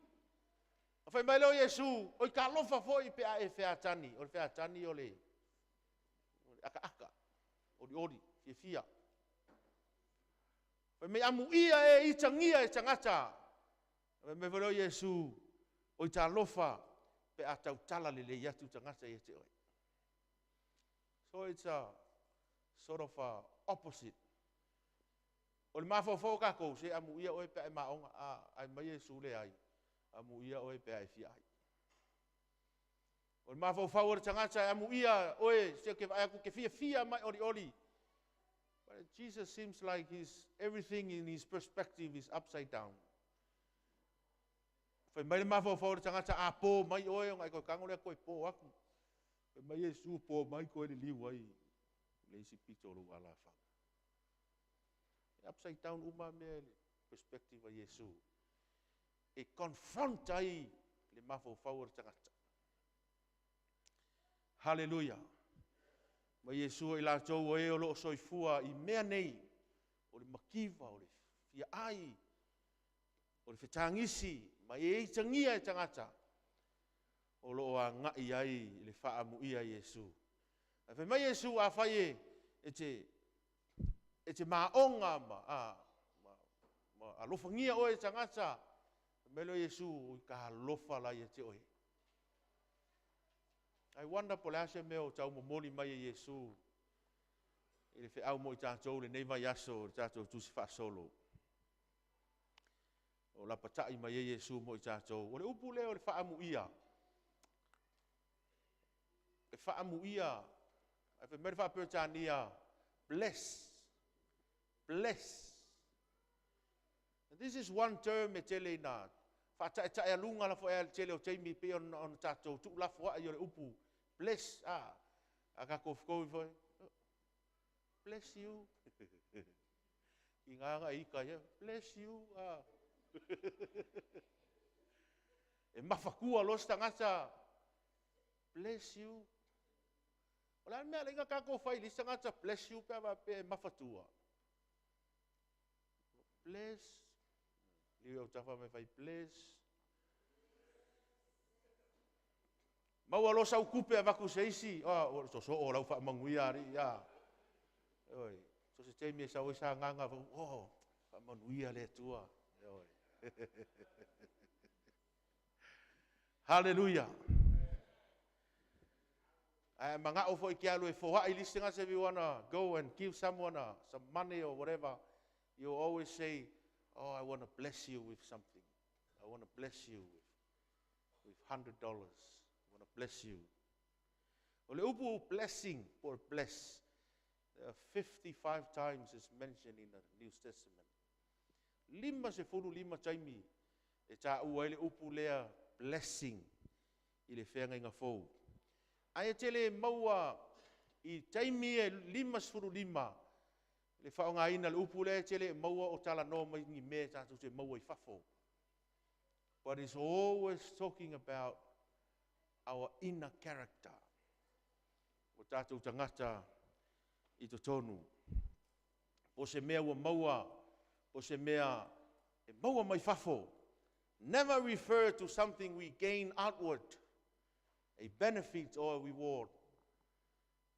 A fai mai leo Iesu, oi talofa foi pe a e featani. O le featani o le aka aka, ori ori, fia fia. Fai mai amuia e itangia e tagata. Fai mai foi leo Iesu, oi talofa pe a tautala lelei atu tagata ia te oe. So it's a sort of a opposite. O le mafaufau o kākou, se amuia oe pe a e maoga, a, ai mai Iesu le ai, amuia oe pe a e fia ai. O le mafaufau o le tagata e amuia oe, se ke vaai aku ke fia fia mai ori ori. But Jesus seems like his, everything in his perspective is upside down. Fai mai le mafaufau o le tagata a pō mai oe, o ngai koe kago lea koe pō aku. Fai mai Iesu pō mai koe le liu ai, le isi pito o lou alafau. E upside down uma mea le perspective a Iesu. E confront ai le mafaufau o le tagata. Hallelujah. Ma Iesu i latou o e o lo o soifua i mea nei, o le makiva, o le fia ai, o le fetagisi, ma e itangia e tagata, o lo o agai ai le faamuia Iesu. Ae fai mai Iesu, afai e, e te, e te maoga ma, a, ma, ma alofagia oe e tagata, fai mai loa Iesu, ui ka alofa la ia te oe. I wonder po o le a se mea o taumomoli mai e Iesu i le feau mo i tatou lenei vaiaso i le tatou tusi faasolo. O lapatai mai ai Iesu mo i tatou. O le upu lea o le faaamuia. E faaamuia, ae fai mai le faa-Peretania, bless. Bless. And this is one term e tele ina faataetaealuga la foi le tele o taimi pei ona, ona tatou tuulafoai o le upu bless. Ah, a tatou fetogi foi, bless you. I ngā nga ika ia, bless you. Ah. E mafatua loa se tagata, bless you. O le a le mea alai na tatou fai i le isi tagata bless you pe a faapea e mafatua? Bless. Liu e tafa mai fai bless. Maua loa sau tupe avatu se isi, ah, o soso o lau faamanuia alii, ah. Oi, so se taimi e sau ai sa agaga, oh, faamanuia le Atua. Oi. Hallelujah. Ae manga'o foi ke alu e foa'i le isi tagata, if you wanna go and give someone some money or whatever, you always say, oh, I want to bless you with something. I want to bless you with $100. I want to bless you. O le upu blessing or bless, 55 times is mentioned in the New Testament. 55 taimi e tāua ai le upu lea blessing i le feagaiga fou. Ae tele e maua i taimi e 55 le faaaogaina le upu lea e tele e maua o talanoa mai ni mea e tatou te maua i fafo. But it's always talking about our inner character. O tatou tagata i totonu. Po se mea ua maua, po se mea e maua mai fafo. Never refer to something we gain outward, a benefit or a reward,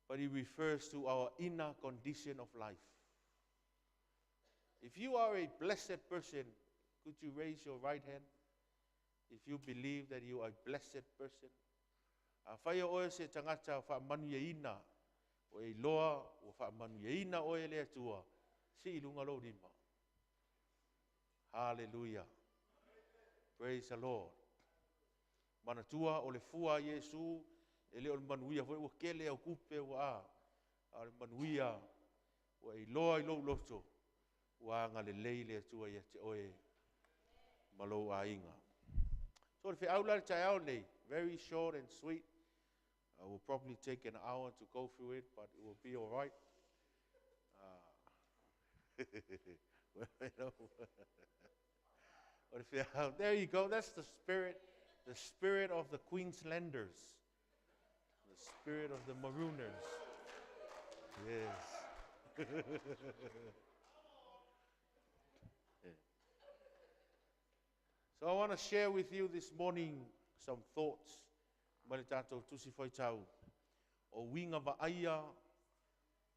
but it refers to our inner condition of life. If you are a blessed person, could you raise your right hand? If you believe that you are a blessed person. Afai o oe se tagata faamanuiaina, o e iloa ua faamanuiaina oe e le Atua, sii i luga lou lima. Hallelujah. Praise the Lord. Manatua o le fua a Iesu, e le o le manuia foi ua kele au tupe ua a, a o le manuia ua e iloa i lou loto, ua agalelei le Atua ia te oe ma lou aiga. So le feau la le taeao nei, very short and sweet. I will probably take an hour to go through it, but it will be all right. There you go. That's the spirit of the Queenslanders, the spirit of the Marooners. Yes. So I want to share with you this morning some thoughts. Mai le tatou tusi faitau o uiga vaaia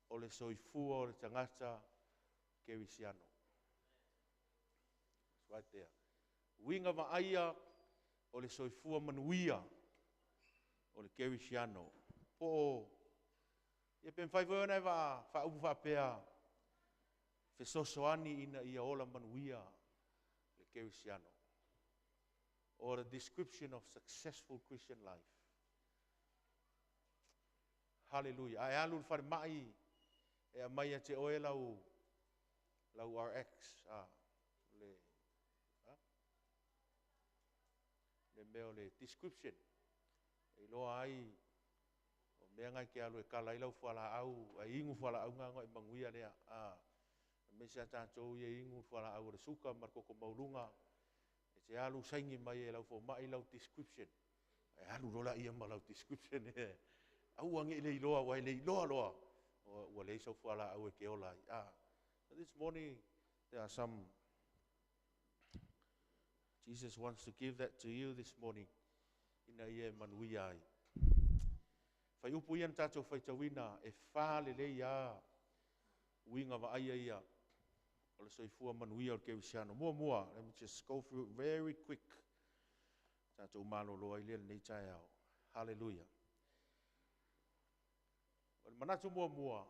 o le soifua o le tagata kerisiano. It's right there. Uiga vaaia o le soifua manuia o le kerisiano. Po o ia pe mafai foi ona e faaupu faapea fesoasoani ina ia ola manuia le kerisiano. Or the description of successful Christian life. Hallelujah. Ae alu le falemai e aumai ia te oe lau, lau RX, ah, le, ah, le mea o le description. E iloa ai o mea ngai ke alu e kala ai lau fualaau, ai inu fualaau nga ngoi manuia lea. Ah, aemaise a tatou ia inu fualaau o le suka ma le koko mauluga. E te alu saini mai e lau fomai lau description. E alu lola ia ma lau description e. Aua nge le iloa, ua le iloa loa. Ua leai sau fualaau e ke ola ai. Ah. So this morning, there are some... Jesus wants to give that to you this morning. Ina ia e manuia ai. Fuaiupu ia na tatou faitauina e falelei lava uiga vaaia ia o le soifua manuia o le kerisiano. Muamua, let me just go through it very quick. Tatou malolo ai lea i lenei taeao. Hallelujah. O le manatu muamua,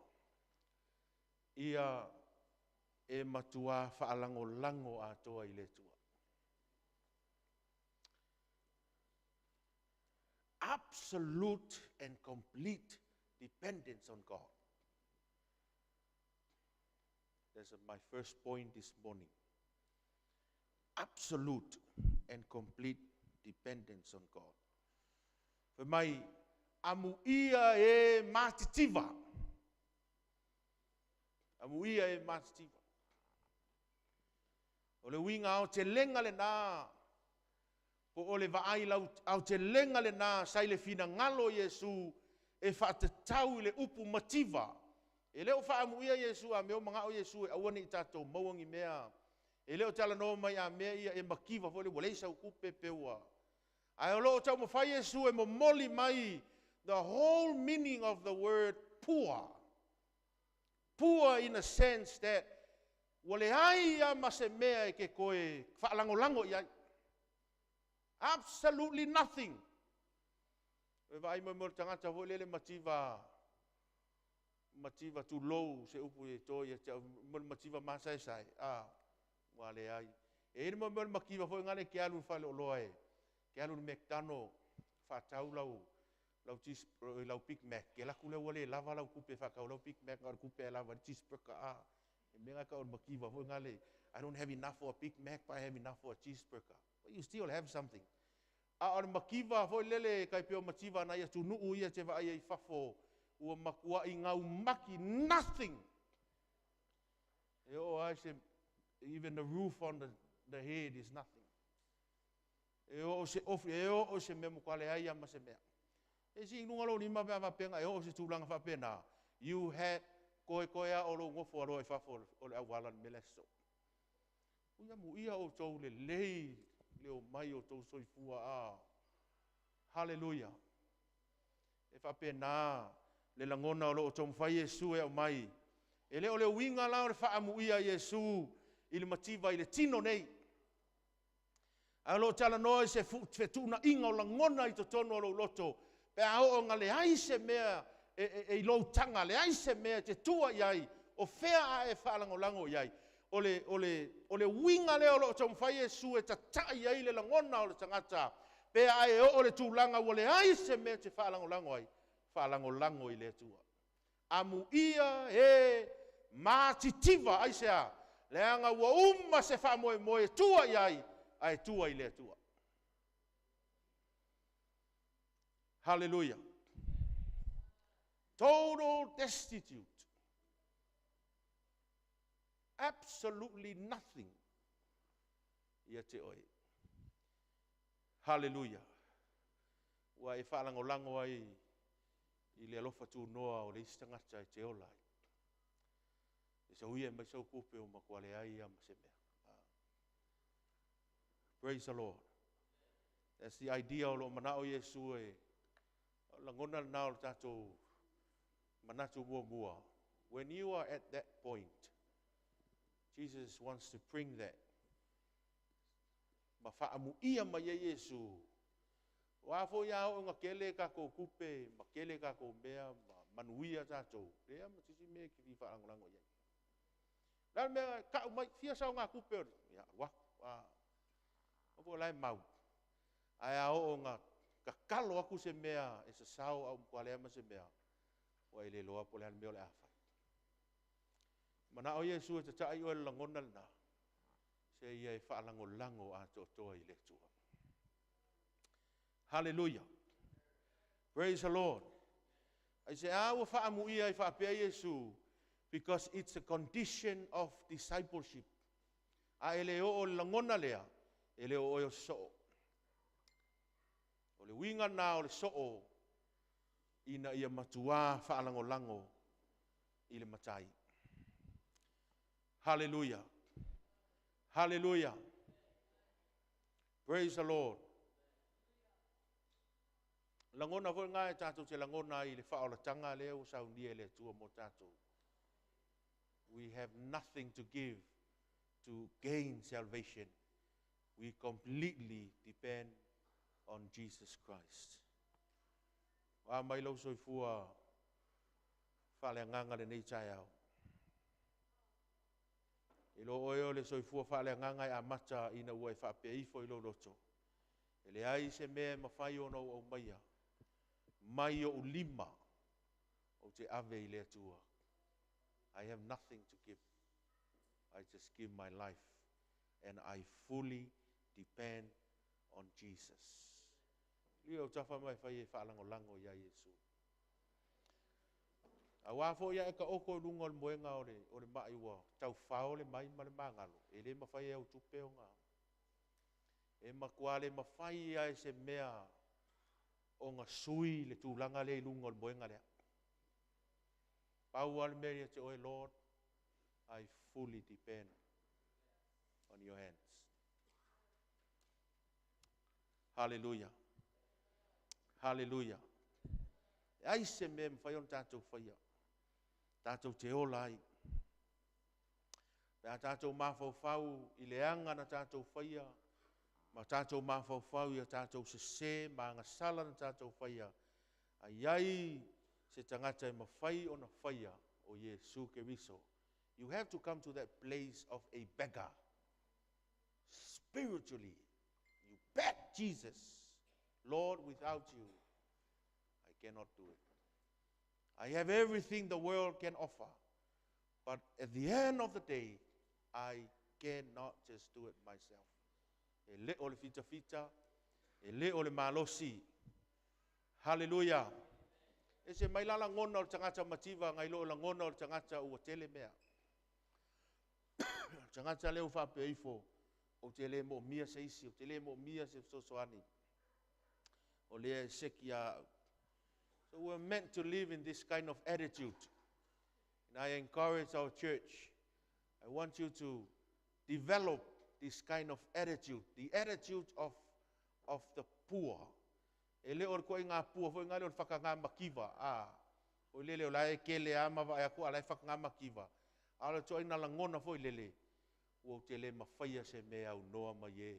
ia e matuā faalagolago atoa i le Atua. Absolute and complete dependence on God. That's my first point this morning. Absolute and complete dependence on God. Fai mai, amuia e matitiva. Amuia e matitiva. O le uiga aotelega lena, po o le vaai aotelega lena sa i le finagalo o Iesu e faatatau i le upu mativa. E le o faaamuia Iesu a mea o manao Iesu e aua ne i tatou maua ni mea. E le o talanoa mai a mea ia e mativa foi le ua leai sau tupe pe ua. Ae o lo o taumafai Iesu e momoli mai the whole meaning of the word poor. Poor in a sense that ua leai lava ma se mea e te toe faalagolago i ai. Absolutely nothing. E vaai mai mo le tagata foi lele mativa, mativa tulou se upu e to ia te au, mo le mativa masaesae, a, ua leai. E i ai le mea o le mativa foi lea e te alu i le faleoloa e, te alu i le McDonald, faatau lau cheese, lau Big Mac, ke laku lea ua le lava lau tupe faatau lau Big Mac, na o le tupe e lava le cheeseburger, a. E mea nga tau o le mativa foi lea, I don't have enough for a Big Mac, but I have enough for a cheeseburger. But you still have something. A o le mativa foi lele, kai peo mativa na ia tunuu ia te vaai ai fafo, ua matua i ngau maki, nothing. E o ai se, even the roof on the head is nothing. E o se ofi, e o se mea mo le ai ma se mea. E si nunga lo lima pe ava penga, e o se tūlanga whapena. You had koe koe a o lo ngofo aloa i fafo o le awala le meleso. Uia mu ia o tau le lei, le o mai o tau soifua a. Hallelujah. E whapena le langona o lo o taumafai Iesu e au mai. E le o le uiga la o le faamuia Iesu i le mativa i le tino nei. A o lo o talanoa i se fetuunaiga o lagona i totonu o lou loto, pe a oo nga leai se mea e i lou taga, leai se mea e te tua i ai, o fea a e faalagolago i ai. O le uiga lea o lo o taumafai Iesu e tatai ai le lagona o le tagata, pe a e oo le tulaga ua leai se mea e te faalagolago ai, faalagolago i le Atua. Amuia e matitiva, ai se a, leaga ua uma se faamoemoe e tua i ai, ae tua i le Atua. Hallelujah. Total destitute. Absolutely nothing. Ia te oe. Hallelujah. Ua e faalagolago ai i le alofa tunoa o le isi tagata e te ola ai. E sau ia mai sau kupe o matua leai ia ma se mea. Praise the Lord. That's the idea o lo manao Iesu e langona lena o le tatou manatu muamua. When you are at that point, Jesus wants to bring that. Ma faamuia mai e Iesu. Wa fo ia o nga kele ka ko kupe, ma kele ka ko mea, ma manuia tātou. Lea ma sisi mea ki fi whaalangolango iai. La mea ka mai fia sau ngā kupe ore. Ia, wa, wa. O po lai mau. Ai a o nga kakalo aku se mea e sasao au mkwa lea ma se mea. Wa ile loa po le mea o le awhai. Mana o Iesu e tatai o le langona lena. Se ia e whaalangolango a toa i le Atua. Hallelujah. Praise the Lord. I say, ah, ua faamuia i faapea Iesu, because it's a condition of discipleship. A e le o le langona lea, e le o o soo. O le uiga na o le soo, ina ia matua faalangolango i le matai. Hallelujah. Hallelujah. Praise the Lord. Lagona foi ngā e tātou te lagona i le whaolatanga lea o saunia le Atua mo tātou. We have nothing to give to gain salvation. We completely depend on Jesus Christ. Wa mai lau soifua faaleagaga lenei taeao. I lo oe o le soifua faaleagaga e amata ina ua e faapea ifo i lou loto. E leai se mea e mafai ona ou aumaia mai ou lima ou te ave i le Atua. I have nothing to give. I just give my life and I fully depend on Jesus. Ia o tafa mai fai e whaalangolango ia Yesu. A wā fo ia e ka oko lunga o le moenga o le mai ua tau whao le mai ma le mangalo. E le mawhai e au tupe o ngā. E makua le mawhai ia e se mea o ngā sui le tūlanga le lunga o le moenga lea. Pau al mea ia te oe, Lord, I fully depend on your hands. Hallelujah. Hallelujah. E ai se mea mwhai ona tātou whaia. Tātou te ola ai. Pea tātou mawhauwhau i le anga na tātou whaia. Ma tātou mawhauwhau i a tātou se se, ma anga sala na tātou whaia. Ai ai se tangata e mawhai ona whaia o Yesu Keriso. You have to come to that place of a beggar. Spiritually, you beg Jesus, Lord, without you, I cannot do it. I have everything the world can offer, but at the end of the day, I cannot just do it myself. E le o le fita fita, e le o le malosi. Hallelujah. E se mai lala ngona o le tangata mativa, ngai lo la ngona o le tangata ua tele mea. Tangata leo whape ifo, o te le mo mia se isi, o te le mo mia se sosoani. O lea e seki a. So we're meant to live in this kind of attitude. And I encourage our church. I want you to develop this kind of attitude, the attitude of the poor. E le o koe ngā pua, foi ngā le o le whakangā makiwa. O lele o la e kele a mawa e ako ala e whakangā makiwa. A le toa ina langona foi lele. Ua te le mawhaia se mea au noa mai e,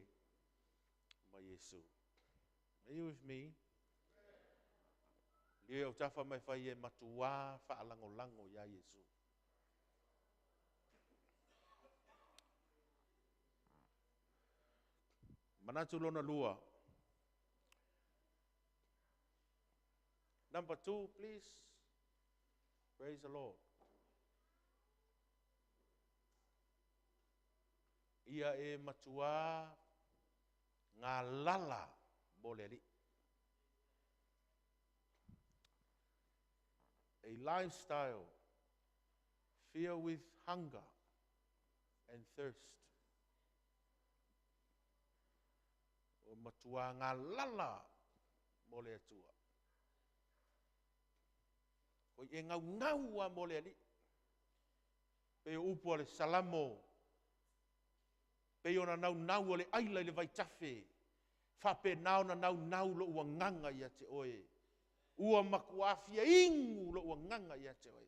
mai Yesu. Are you with me? Le o tafa mai whai e matua whaalangolango ia Yesu. Manatu lona lua. Number 2, please. Praise the Lord. Ia e matua ngā lala mo le ali. A lifestyle filled with hunger and thirst. O matua ngā lala mo le atua. Ko e ngau ngau a mo le ali. Pe upu ale salamo. Pe ona nau nau ale aila i le vaitafe. Whape nau na nau nau lo ua nganga ia te oe. Ua makuafia ingu lo ua nganga ia te oe.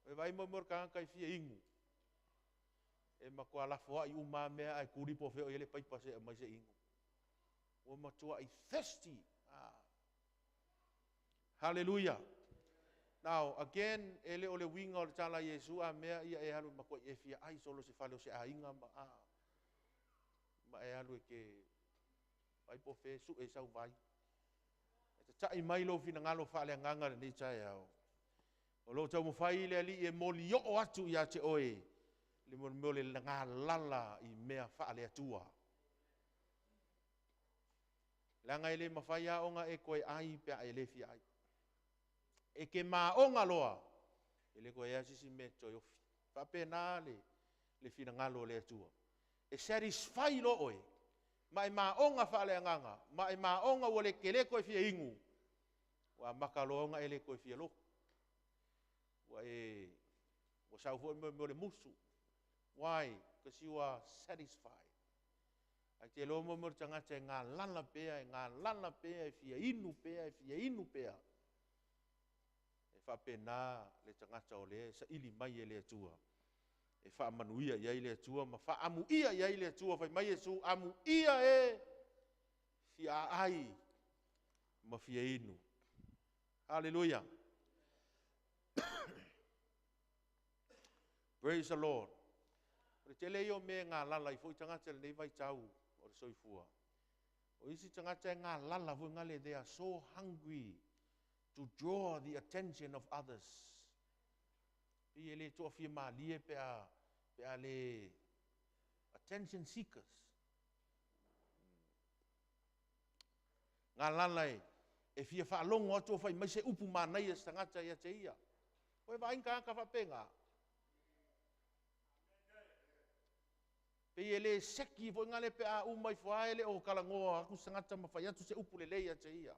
Oe vai mo mor ka kai fia ingu. E makua lafo ai uma mea ai kuripo feo i le paipa se mai se ingu. Ua matua i thirsty. Hallelujah. Now, again, e le o le winga o le tala Yesu a mea ia e halu makua i e fia ai solo se fale o se ainga ma a. Ma e halu e ke vai po fe su e sau vai. E te tai mai lo fina ngalo whaale nganga le nei tae au. O lo tau mwhai le ali e moli o atu ia te oe. Le mo meo le ngā lala i mea whaale atua. Langa ele mawhai a onga e koe ai pea e le fia ai. E ke maonga loa. E le koe asisi me toi ofi. Whape nā le fina ngalo le atua. E satisfy lo oe. Ma e maonga whaale anganga. Ma e maonga ua le kele koe fia ingu. Wa maka loa e le koe fia loko. Wa e wa sau fo me le musu. Why? Because you are satisfied. Ae te iloa mo mea o le tagata e galala pea, e galala pea, e fia inu pea, e fia inu pea. E faapena le tagata o lea e saili mai e le Atua. E faamanuia i ai le Atua ma faaamuia i ai le Atua. Fai mai Iesu, amuia e fia aai ma fia inu. Hallelujah. Praise the Lord. O le tele ia o mea e galala ai foi tagata i lenei vaitau o le soifua. O isi tagata e galala foi ngale, they are so hungry to draw the attention of others. Pei e le toafia malie pe a le attention seekers. Galala e fia faalogo atu o fai mai se upu manaia se tagata ia te ia. O e vaai tagata faapena. Pei e le seki foi ngale pe a uma ifo lava e le o talanoa atu se tagata ma fai atu se upu lelei ia te ia.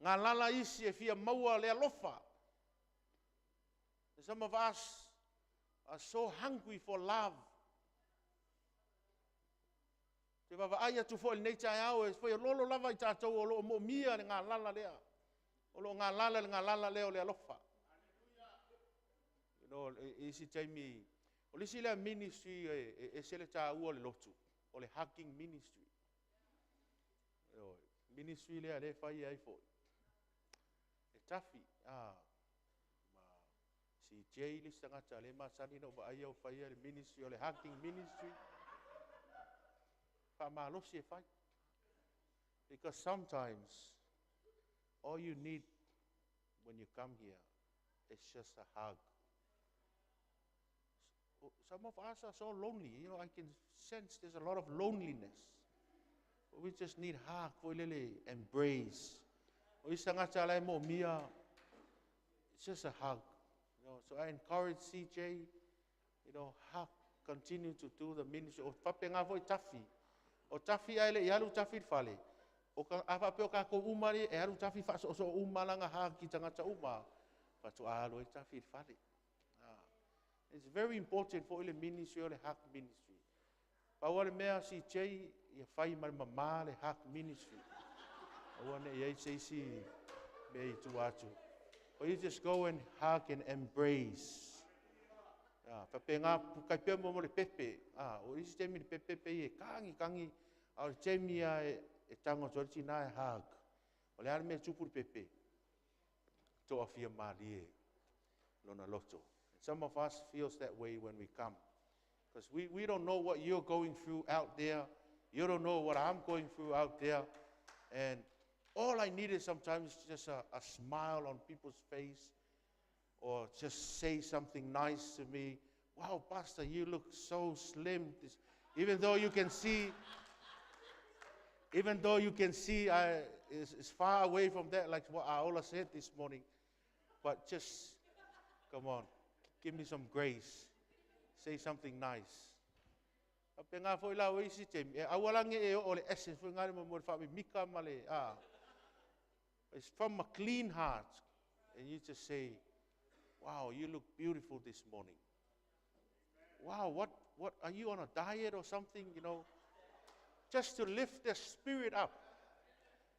Galala isi e fia maua le alofa. Some of us are so hungry for love. Te vaavaai atu foi i lenei taeao e foi lolo lava i tatou o lo o moomia le galala lea. O lo o galala le galala lea o le alofa. You know, isi taimi, o le isi lea ministry e ese le taua o le lotu, o le hugging ministry. You know, ministry lea le fai ai foi. E tafi, ma CJ le isi tagata le masani na ou vaai au faia le ministry o le hugging ministry. Faamalosi e fai. Because sometimes all you need when you come here is just a hug. Some of us are so lonely. You know, I can sense there's a lot of loneliness. We just need hug, foi lele, embrace. O isi tagata la e moomia, it's just a hug. You know, so I encourage CJ, you know, hug, continue to do the ministry. O faapena foi tafi. O tafi ai le i alu tafi i le fale. O ka, a faapea o kākou uma li, e alu tafi faasoosoo uma lana hug ki tagata uma. Faatoa alu ai tafi i le fale. It's very important for le ministry o le hug ministry. Pau le mea CJ ia fai ma le mamā le hug ministry. Aua ne i ai se isi mea i tua atu. But you just go and hug and embrace. Faapena kai pea mo mo le pepe. O isi taimi le pepe pe i e kangi kangi. A o le taimi a e tango atu ai le tina e hug. O le a le mea tupu le pepe. Toafia malie lona loto. Some of us feels that way when we come. Because we don't know what you're going through out there. You don't know what I'm going through out there. And all I need is sometimes just a smile on people's face or just say something nice to me. Wow, Pastor, you look so slim. This, even though you can see, even though you can see I is far away from that, like what Aola said this morning. But just, come on, give me some grace. Say something nice. Faapena foi la o isi taimi, e aua la ne i o le essence foi ngale mo mo le faamimika ma le, It's from a clean heart. And you just say, wow, you look beautiful this morning. Wow, what are you on a diet or something, you know? Just to lift their spirit up.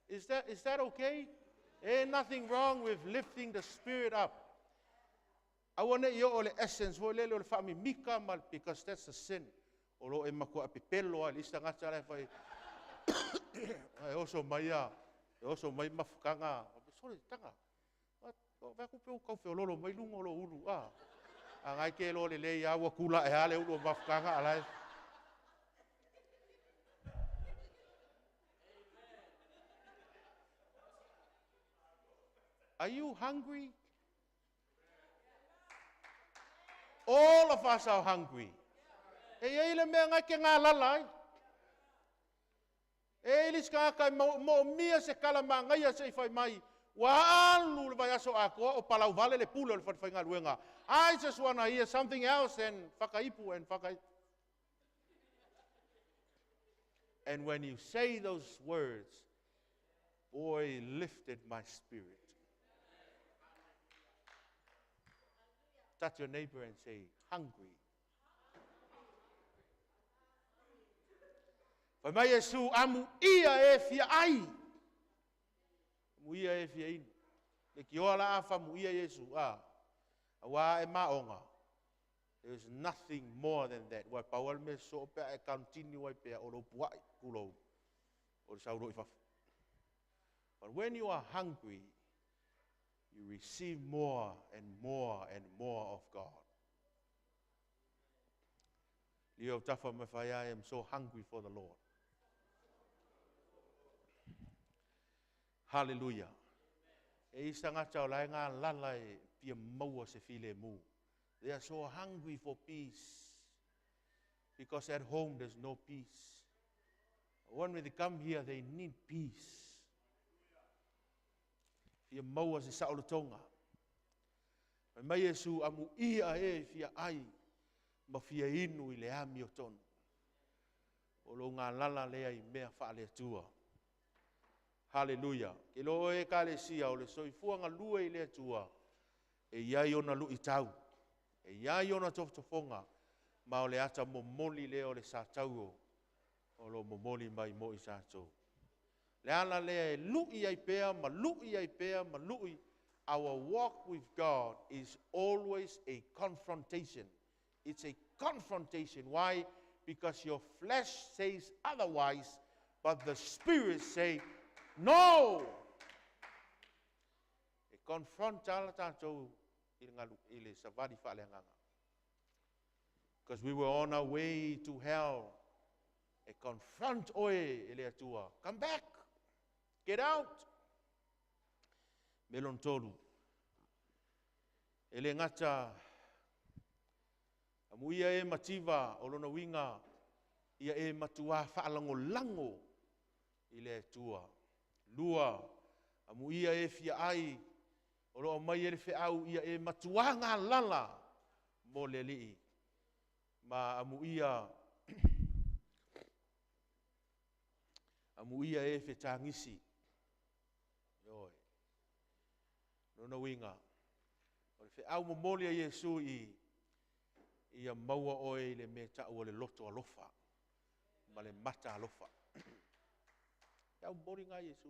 Is that okay? Ain't nothing wrong with lifting the spirit up. Aua ne i o le essence foi lele o le faamimika ma, because that's a sin. O lo e matua pepelo ai le isi tagata la e fai. E oso mai a, e oso mai mafukanga. Sole tanga. O vea ku pe u kau feololo mai lunga o lo ulu. A ngai ke lo le lei a ua kula e ale ulu o mafukanga alai. Are you hungry? All of us are hungry. E iai le mea ngai ke ngā lala ai. E i lis ka kai mo mia se kala mangaia se i fai mai. Ua alu le vaiaso atoa o palau vale le pule o le fale faigaluega. I just want to hear something else than whakaipu and whakaipu. And when you say those words, boy, lifted my spirit. Touch your neighbor and say, hungry. Fai mai Iesu amuia e fia ai. Amuia e fia inu. Le kioa la a famuia Iesu a. Aua e maonga. There is nothing more than that. Ua pau le mea so pe e continue ai pea o lou puai tulou o le saulo i fafo. But when you are hungry, you receive more and more and more of God. Leo tafa me whai, I am so hungry for the Lord. Hallelujah. E isa ngata o lai ngā lala e pia maua se file mu. They are so hungry for peace. Because at home there's no peace. When they come here, they need peace. Fia maua se saolotoga. Fai mai Iesu amuia e fia ai ma fia inu i le ami o tonu. O lo ngā lala lea i mea whaale atua. Hallelujah. Ke lo e kalesia o le soifua galue i le Atua e iai ona luitau. E iai ona tofotofoga ma o le ata momoli lea o le satau o lo momoli mai mo i tatou. Le ala lea e lui ai pea ma lui ai pea ma lui. Our walk with God is always a confrontation. It's a confrontation. Why? Because your flesh says otherwise, but the spirit say no. E confront ala tatou i le galu i le savali faaleagaga. Because we were on our way to hell. E confront oe e le Atua. Come back. Get out. Melon tolu. E le gata amuia e mativa o lona winga ia e matua whaalangolango i le Atua. Lua, amuia e fia ai o loo mai e le feau ia e matua ngā lala mo le alii. Ma amuia amuia e fetagisi. Ioe. Lona uiga, o le feau momoli a Iesu i ia maua oe i le mea tau o le loto alofa ma le mata alofa. Feau momoli ngā Iesu.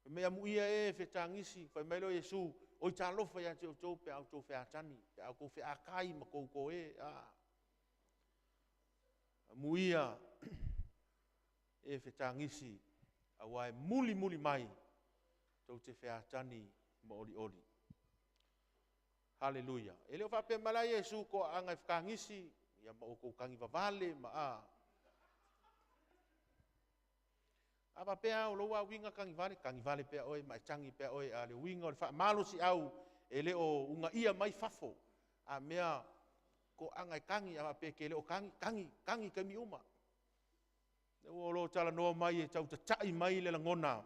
Fai mai amuia e fetagisi, fai mai lea o Iesu, oi talofa ia te outou pe a outou featani, pe a outou feakai ma koukou e. A. Amuia e fetagisi, aua e muli muli mai, tou te featani ma oli oli. Hallelujah. E le o faapea mai la Iesu ko anga e whakangisi, ia ma o kou kangi vavale ma a. A faapea o lou winga kangi vale pea oe, ma e tangi pea oe, a le winga o le whaamalo si au, e le o unga ia mai fafo. A mea ko anga e kangi, a faapea ke le o kangi, kangi, kangi kami uma. Le ua lo tala noa mai e tau tatai mai le langona.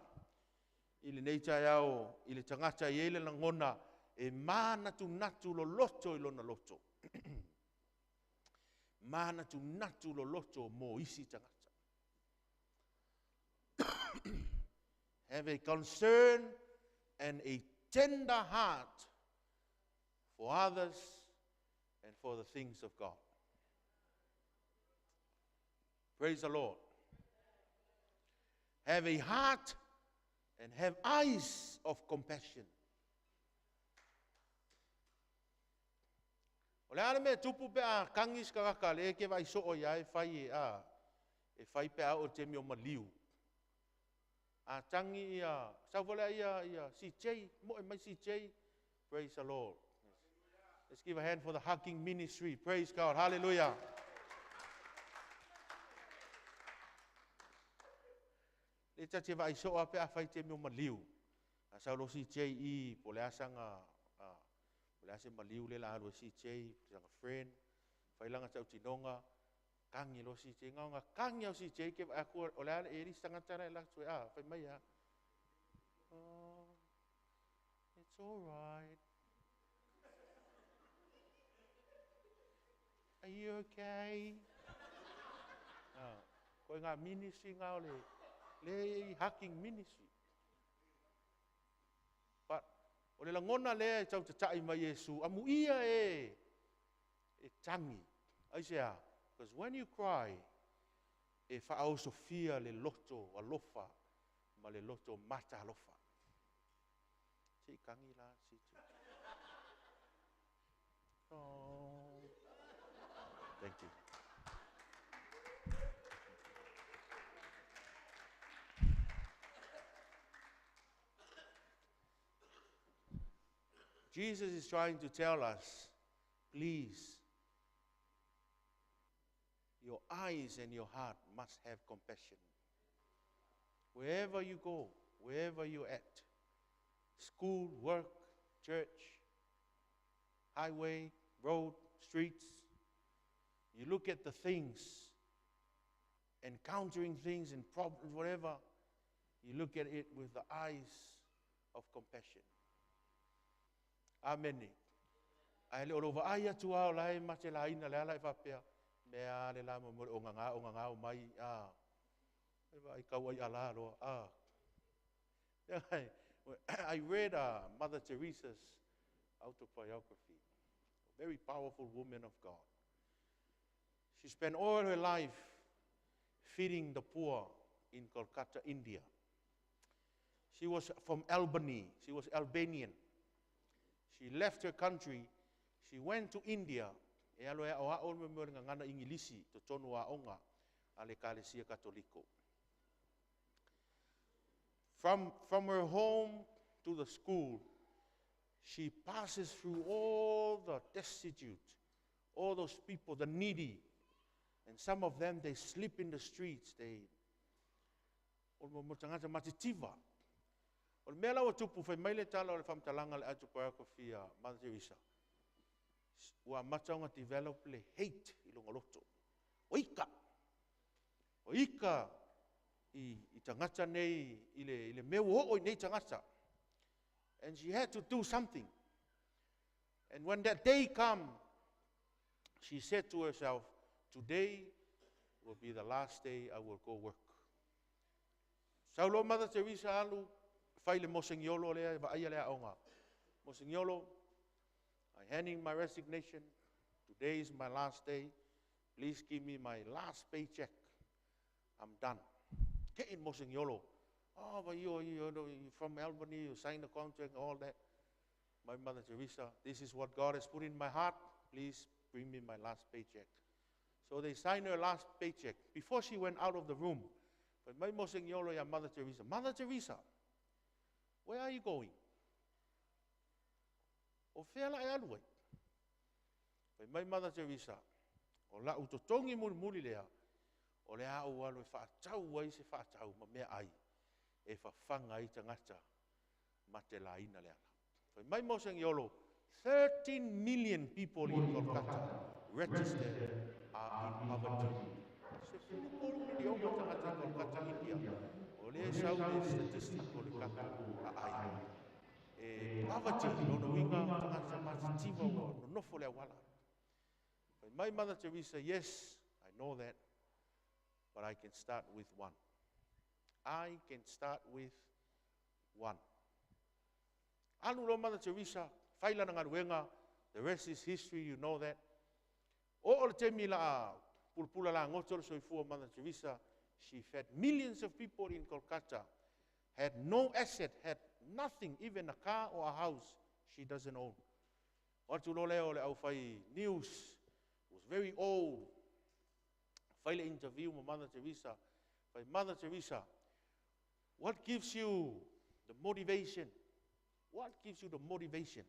I le nei taeao, i le tangata i e le langona, e mānatu natu lo loto i lona loto. Mānatu natu lo loto mo isi tangata. Have a concern and a tender heart for others and for the things of God. Praise the Lord. Have a heart and have eyes of compassion. O le ale me tupu pe a kangi skakaka le ke vai so o ia e fai e a e fai pe a o te mi o maliu. A tangi ia sau ia ia CJ mo e mai CJ. Praise the Lord. Let's give a hand for the hugging ministry. Praise God. Hallelujah. Le tate vai so a pe a fai te mi o maliu. A sau lo CJ i po le asanga a po le ase maliu le la alu e CJ, sanga friend, fai langa tau tinonga, kangi lo CJ, ngaonga kangi au CJ ke vai aku o le ale e ri sanga tara e la tue a, fai mai a. Oh, it's all right. Are you okay? Ah, koe ngā ministry ngā o le, le i hugging ministry. But, o le langona lea e tau tatai mai Iesu, amuia e, e tangi. Ai se a, because when you cry, E faaosofia le loto alofa ma le loto matalofa. Se i kagi la si tu. Oh. Thank you. Jesus is trying to tell us, please, your eyes and your heart must have compassion. Wherever you go, wherever you're at, school, work, church, highway, road, streets, you look at the things, encountering things and problems, whatever, you look at it with the eyes of compassion. Amen. Ai le o lova ai atu ao lai ma te laina le ala e whapea. Mea le la mo mo o ngā o ngā o mai. A. E vai kau ai ala roa. A. I read Mother Teresa's autobiography. A very powerful woman of God. She spent all her life feeding the poor in Kolkata, India. She was from Albany. She was Albanian. She left her country. She went to India. E alo e o a o me mo ngana Ingilisi to tonu a onga a le Kalesia Katoliko. From her home to the school, she passes through all the destitute, all those people, the needy. And some of them, they sleep in the streets. They, o mo mo tangata matitiva. O le mea lau tupu fai mai le tala o le whamtalanga le autobiography a Mother Teresa. Ua mataunga develop le hate i longa loto. O ika. O ika i tangata nei, i le mea o i nei tangata. And she had to do something. And when that day come, she said to herself, today will be the last day I will go work. Saulo Mother Teresa alu, fai le mosengiolo lea, va aia lea onga. Mosengiolo, I hand in my resignation. Today is my last day. Please give me my last paycheck. I'm done. Get in mosengiolo. Oh, but you're from Albany, you signed the contract, all that. My Mother Teresa, this is what God has put in my heart. Please bring me my last paycheck. So they signed her last paycheck. Before she went out of the room, but my mosengiolo ya Mother Teresa, Mother Teresa, where are you going? O fea la e alu ai. Fai mai Mother Teresa, o la utotongi muli muli lea, o le au alu e whaatau ai se whaatau ma mea ai, e whawhanga i tangata ma te laina lea. Fai mai mosengiolo, 13 million people in Kolkata registered are in poverty. Se whirukolu milionga tangata i Kolkata, India. O le sau le statistic o le kaka a ai. E poverty, lona winga tangata matitiva o nonofo le awala. Fai mai Mother Teresa, yes, I know that, but I can start with one. I can start with one. Alu lo Mother Teresa, whaila na ngaruenga, the rest is history, you know that. O le temi la pulpula la ngoto le soifua Mother Teresa, she fed millions of people in Kolkata, had no asset, had nothing, even a car or a house she doesn't own. Watu lo leo le au whai news, was very old. Whai le interview ma Mother Teresa. Whai Mother Teresa, what gives you the motivation? What gives you the motivation?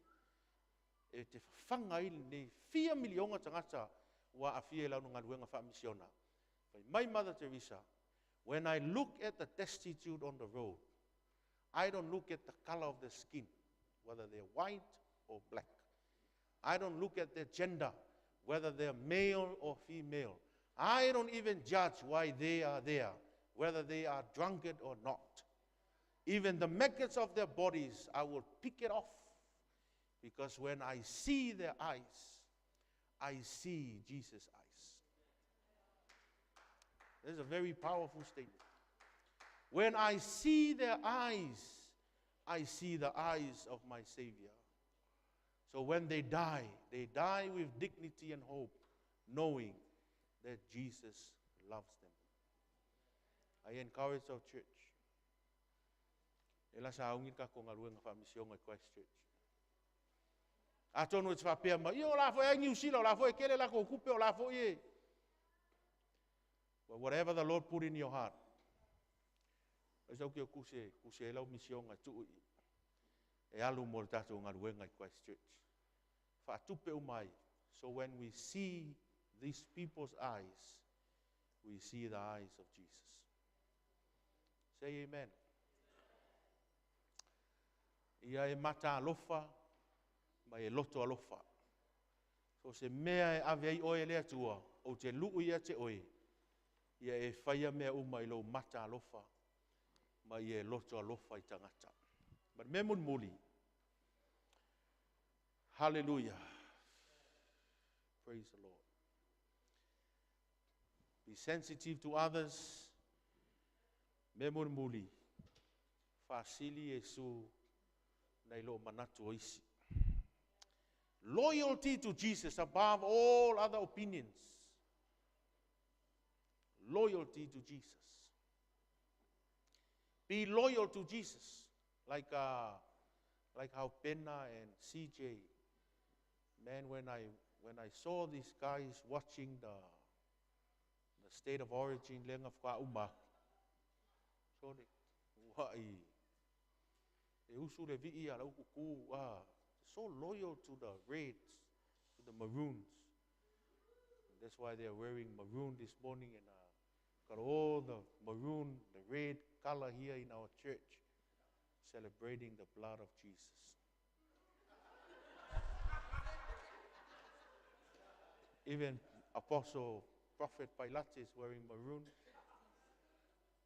E te whanga i nei whia milionga tangata wa a whia lau ngā ruenga wha misiona. Whai mai Mother Teresa, when I look at the destitute on the road, I don't look at the color of their skin, whether they're white or black. I don't look at their gender, whether they're male or female. I don't even judge why they are there, whether they are drunkard or not. Even the maggots of their bodies, I will pick it off. Because when I see their eyes, I see Jesus' eyes. That's a very powerful statement. When I see their eyes, I see the eyes of my Savior. So when they die, they die with dignity and hope, knowing that Jesus loves them. I encourage our church. E la saaugi le tatou galuega faamisioga i Christchurch. Atonu e te faapea mai, ia o la foi ai Niu Sila, o la foi e tele latou tupe, o la foi e... But whatever the Lord put in your heart, ai sau te tusi tusi ai lau misioga e tuu i e alu mo le tatou galuega i Christchurch. Faatupe uma ai. So when we see these people's eyes, we see the eyes of Jesus. Say amen. Ia e mata alofa ma e loto alofa. So se mea e ave ai oe le Atua, ou te luu ia te oe, ia e faia mea uma i lou mata alofa, ma ia e loto alofa i tagata. Ma le mea mulimuli. Hallelujah. Praise the Lord. Be sensitive to others. Mea mulimuli. Faasili Iesu nai lo manatu o isi. Loyalty to Jesus above all other opinions. Loyalty to Jesus. Be loyal to Jesus. Like how Benna and CJ, man, when I saw these guys watching the State of Origin, lenga whaka uma, sorry, wai, e usu le vii a lau kuku, ah, so loyal to the Reds, to the Maroons. And that's why they are wearing maroon this morning and got all the maroon, the red color here in our church, celebrating the blood of Jesus. Even Apostle Prophet Pilate is wearing maroon.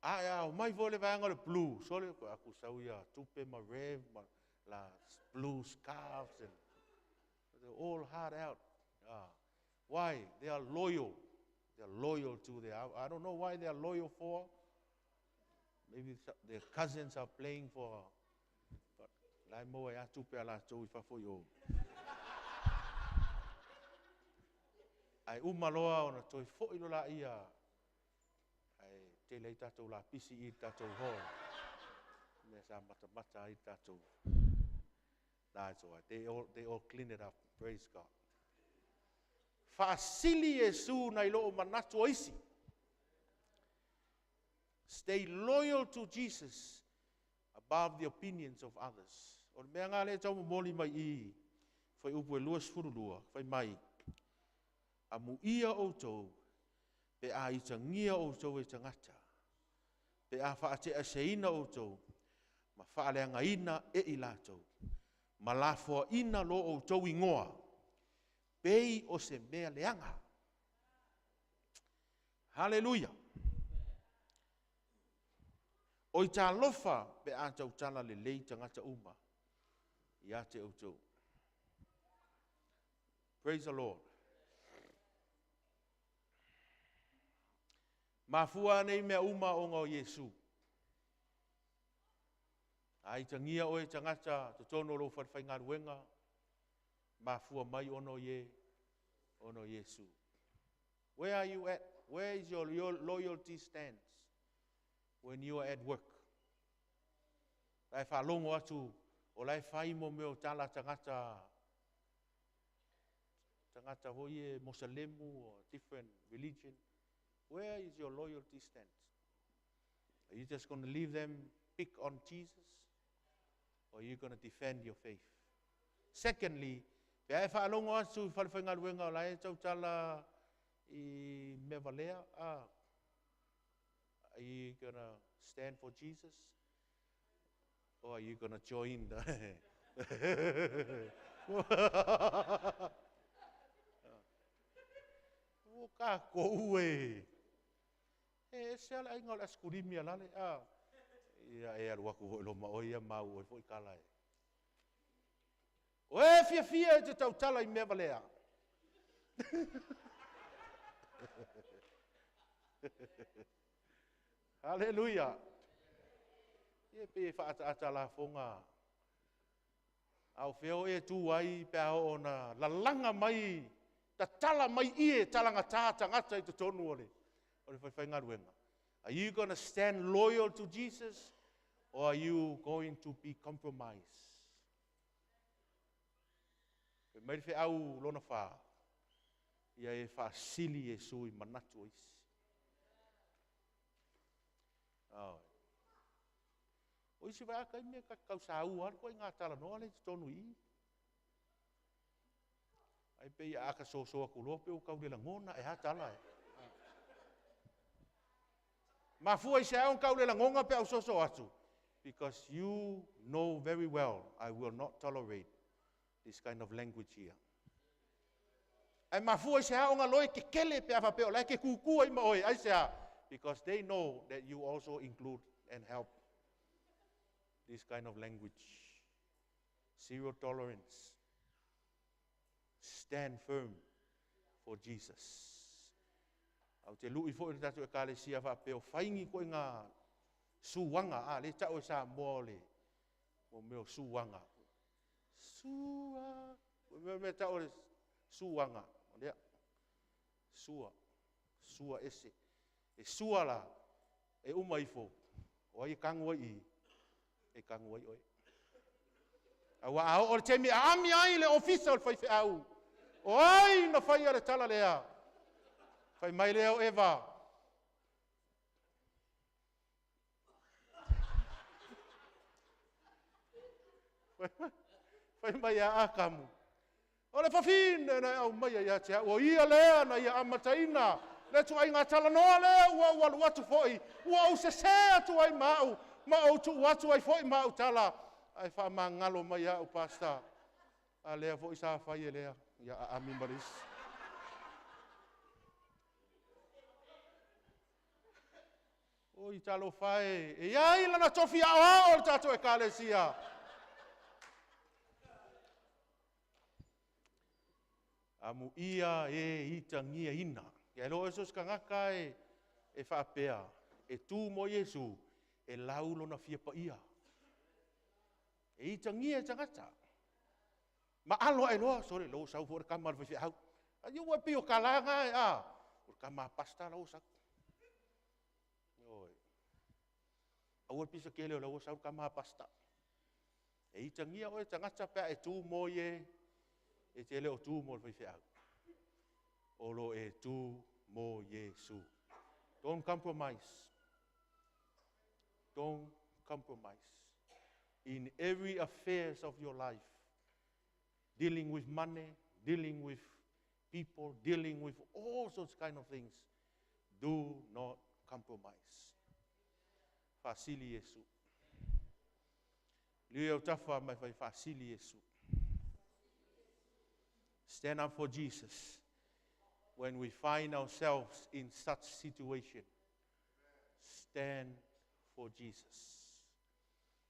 A ia, o mai foi le vaega o le blue. Sole, aku sau ia tupe ma rev, ma la blue scarves and they're all hard out. Ah. Why? They are loyal. They are loyal to their, I don't know why they are loyal for. Maybe their cousins are playing for, but lai mo e atu pe ala tau i fafo i o. Ai uma loa ona toi foi lo la ia. Ai te lei tātou la pisi i tātou hall. Mea sa mata mata ai tātou. That's all right. They all clean it up. Praise God. Faasili Iesu nai lo manatu o isi. Stay loyal to Jesus above the opinions of others. O le mea ngā le tau momoli mai i whai upu e 22, whai mai, amu ia outou, pe a itangia outou e tangata, pe a whaatea seina outou, ma whaaleanga e i lātou, ma lafoa ina lo outou ingoa, pei o se mea leanga. Hallelujah. O i talofa pe a tautala le lei tagata uma. Ia te outou. Praise the Lord. Mafua nei mea uma o ngā o Iesu. Ai tangia oe tangata totono lo whawhai mafua mai ono ye ono Iesu. Where are you at? Where is your loyalty stands when you are at work? Lai whalongo atu o lai whai mo meo tala tangata tangata hoi e Mosalemu or different religion. Where is your loyalty stands? Are you just going to leave them pick on Jesus? Or are you going to defend your faith? Secondly, pe ai whaalongo atu i whalewhaingaluenga o lai tautala i mea valea, ah, are you going to stand for Jesus? Or are you going to join the... O ka ko ue. E se ala inga o le askurimi alale. Ah. Ia e aru aku hoi loma o ia mau o foi kala e. O e fia fia e te tautala i mea valea. Hallelujah. Ia pe whaata ata la fonga. Au feo e tu ai pe ao ona lalanga mai, tatala mai ie talanga tā tangata i te tonu o le whaiwhai ngaruenga. Are you going to stand loyal to Jesus or are you going to be compromised? Fai mai le feau lona whā, ia e whaasili Iesu i manatu o isi. Oh. O isi vai aka i mea ka kau sa ua ko i ngā tala noa le tonu i. Ai pe ia aka so so aku loa pe o kau le langona e ha tala e. Mafua i se au kau le langonga pe au so so atu. Because you know very well I will not tolerate this kind of language here. Ai mafua i se au ngā loe ke kele pe awa pe o lai ke kukua i ma oe. Ai se a. Because they know that you also include and help this kind of language. Zero tolerance. Stand firm for Jesus. Au te lui fo i le tātou ekalesia wha peo whaingi ko i ngā suanga. A, le tau e sa moa o le mo meo suanga. Sua. Mea mea tau o le suanga. O lea. Sua. Sua ese. E sua la. E uma ifo. O ai e kangu ai i. E kangu ai oe. Aua a o le temi a ami ai le ofisa o le whaiwhe au. O ai na whai a le tala lea. Whai mai lea o Eva. Whai mai a Akamu. O le whawhine na au mai ia te au. O ia lea na ia amataina. Le tu ai ngā tala noa lea ua ua lu atu foi. Ua au se se atu ai mau. Ma au tu atu ai foi mau tala. Ai wha mangalo mai au pasta. A lea foi sa whai e lea. Ia a ami maris. O i talo whae. E iai lana tofi ao ao o le tātou ekalesia. Amu ia e itangia ina. Ia lo eso kangaka e e whaapea. E tū mo Yesu e laulo na fia pa ia. E itangia e tangata. Ma alo ai loa, sorry, lo sau fo le kama le whai hau. A iu ua pio kalanga e a. O le kama pasta lau sau. Oi. Aua pisa kele o lau sau kama pasta. E itangia oe tangata pea e tū mo ie, e te leo tū mo le whai au. O lo e tū mo Yesu. Don't compromise. Don't compromise. In every affairs of your life, dealing with money, dealing with people, dealing with all sorts kind of things, do not compromise. Fasili Yesu. Liu au tafa mai fai fasili Yesu. Stand up for Jesus when we find ourselves in such situation. Stand for Jesus.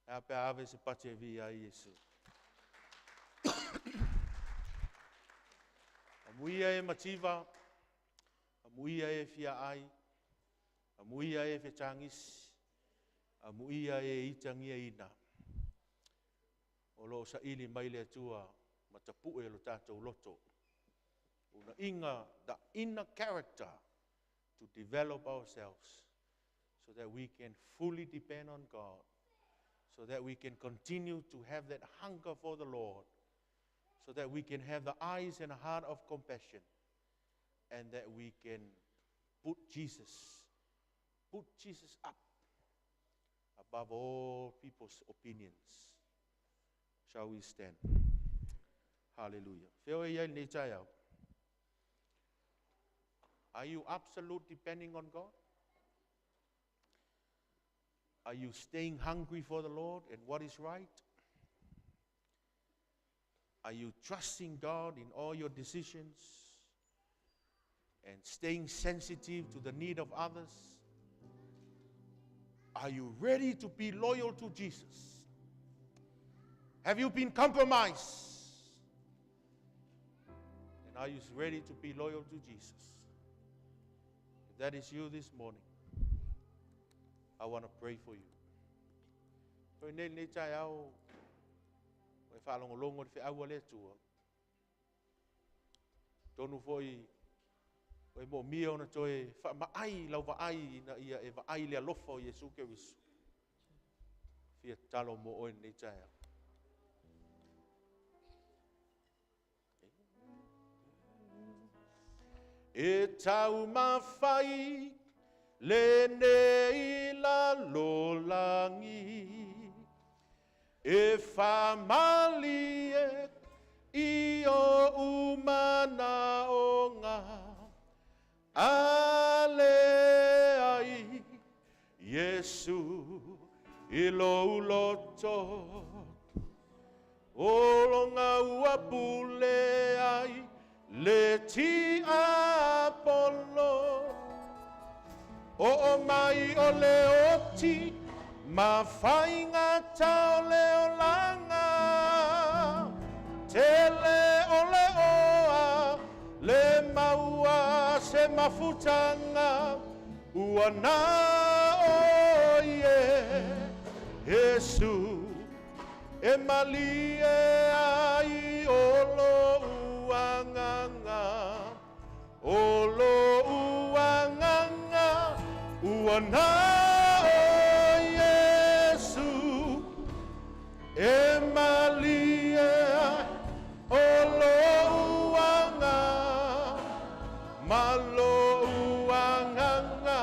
A pe ave se pate vi a Yesu. Amuia e mativa, amuia e fia ai, amuia e whetangisi, amuia e itangia ina. O lo sa ili mai le atua, matapu e lo tātou loto. Una inga, the inner character to develop ourselves so that we can fully depend on God, so that we can continue to have that hunger for the Lord, so that we can have the eyes and heart of compassion, and that we can put Jesus up above all people's opinions. Shall we stand? Hallelujah. Are you absolute depending on God? Are you staying hungry for the Lord and what is right? Are you trusting God in all your decisions and staying sensitive to the need of others? Are you ready to be loyal to Jesus? Have you been compromised? And are you ready to be loyal to Jesus? If that is you this morning, I want to pray for you. Toi nei nei tai au, o e whaalongolongo le wheaua le atua. Tonu foi O e mo mia ona toe wha maai lau vaai ina ia e vaai le alofa o Iesu Keriso. Fia tatalo mo oe lenei taeao. E tau mawhai le nei lalolagi e whamali e i o umana o ngā ale ai Yesu i lo uloto o longa ua pule ai le ti Apollo o o mai o le oti ma whainga tau le olanga tele o le oa le maua se mafutanga ua na o ie Yesu e malie ai o lo uanganga o lo uanganga ua na o Yesu e malie ai o lo uanga ma lo uanganga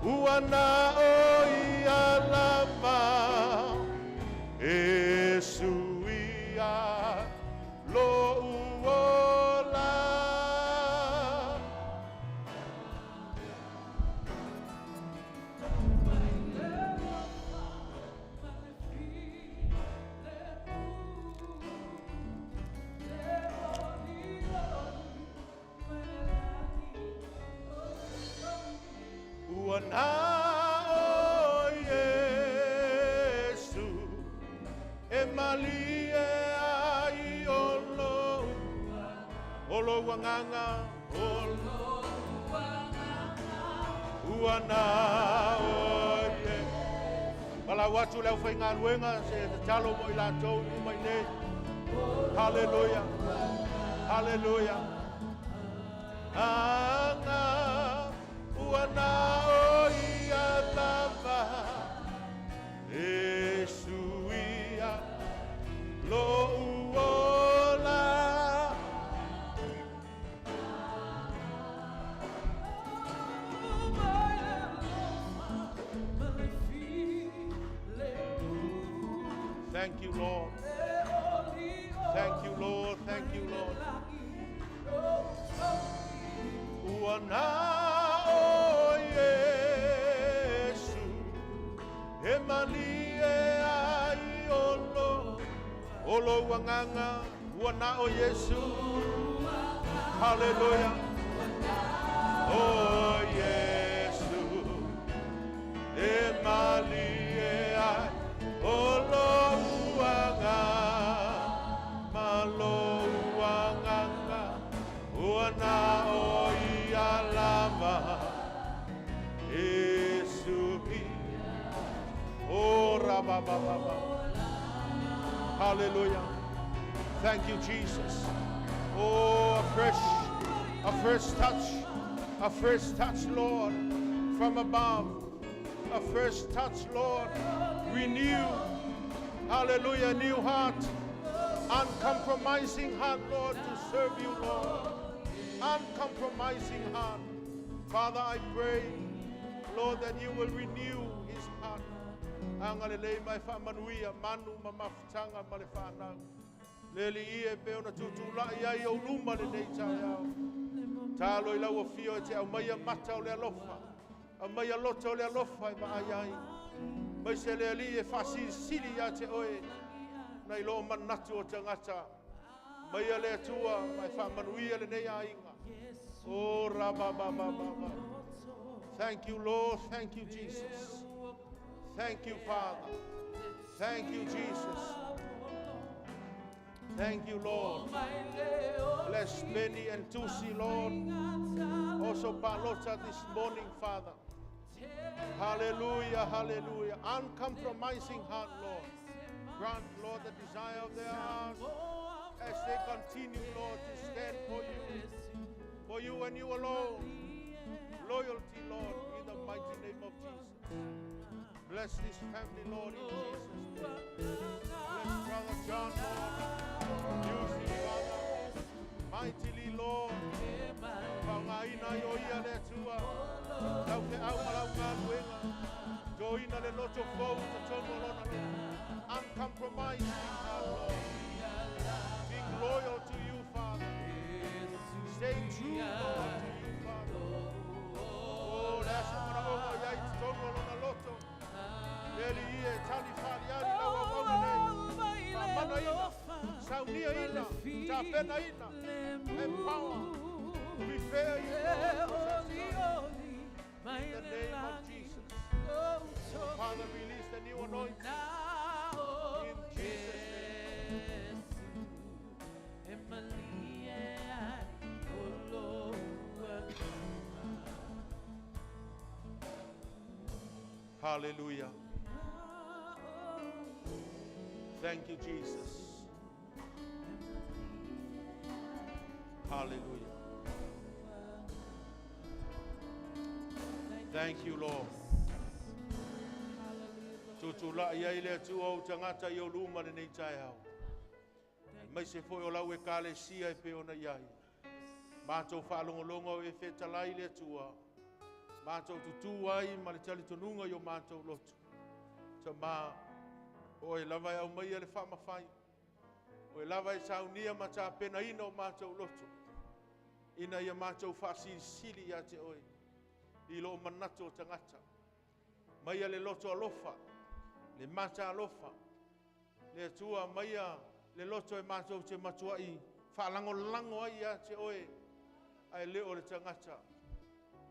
ua na o ia lava Yesu ia lo uola. Ua na o Yesu e malie ai o lo o lo uanganga o lo ua na o Ye. Palau atu le au whaingaluenga se te talo mo i latou i mai nei. Hallelujah. Hallelujah. Anga ua na o ia lava Yesu ia lo uola. Thank you, Lord. Thank you, Lord. Thank you, Lord. Ua na o Yesu e malie ai o lo o lo uanganga ua na o Yesu. Hallelujah. O Yesu e malie ai o lo uanga ma lo uanganga ua na o ia lava Yesu i o rabababa. Hallelujah. Thank you, Jesus. Oh, a fresh touch, a fresh touch, Lord, from above. A fresh touch, Lord. Renew. Hallelujah. New heart. Uncompromising heart, Lord, to serve you, Lord. Uncompromising heart. Father, I pray, Lord, that you will renew his heart. Agalelei mai faamanuia manu ma mafutaga ma le whanau. Le li ie pe ona tutulai ai o luma le nei taeao. Talo i lau afio e te au mai mata o le alofa. Au mai loto o le alofa e vaai ai. Mai se le ali e whaasilisili ia te oe. Nai lo manatu o tangata. Mai a le atua, mai whaamanuia le nei aiga. Oh, raba ba ba ba ba. Thank you, Lord. Thank you, Jesus. Thank you, Father. Thank you, Jesus. Thank you, Lord. Bless Benny and Tusi, Lord. Also, Palota this morning, Father. Hallelujah, hallelujah. Uncompromising heart, Lord. Grant, Lord, the desire of their hearts as they continue, Lord, to stand for you. For you you and you alone. Loyalty, Lord, in the mighty name of Jesus. Bless this family, Lord, in Jesus' name. Bless Brother John, Lord. Use him, Father. Mightily, Lord. Whangaina i o ia le atua. Lau fe au ma lau ngā Toina le loto fou ta tonu o lona loto. Uncompromising heart, Lord. Being loyal to you, Father. Staying true, Lord, to you, Father. Oh, le asa mana onga iai te tonu o lona loto. Le ali ia e tali whaali ali lau au au nei. Whamana ina, saunia ina, tāpena ina. Empower. Prepare you, Lord, for such time. In the name of Jesus. Father, release the new anointing. In Jesus' name. Hallelujah. Thank you, Jesus. Hallelujah. Thank you, Lord. Tutula ia i le atua o tangata i o luma le nei tae au. Mai se foi o lau e kale sia e pe ona iai. Mātou whaalongolonga o e whetalai le atua. Mātou tutu ai ma le talitonunga i o mātou lotu. Ta mā, o e lava e au mai le whaamawhai. O e lava e saunia ma tā pena ina o mātou lotu. Ina ia mātou whaasilisili ia te oe. I lo manato o tangata. Maia le loto alofa. Le mata alofa. Le atua maia le loto e mātou te matua i whaalangolango ai ia te oe. Ai leo le tangata.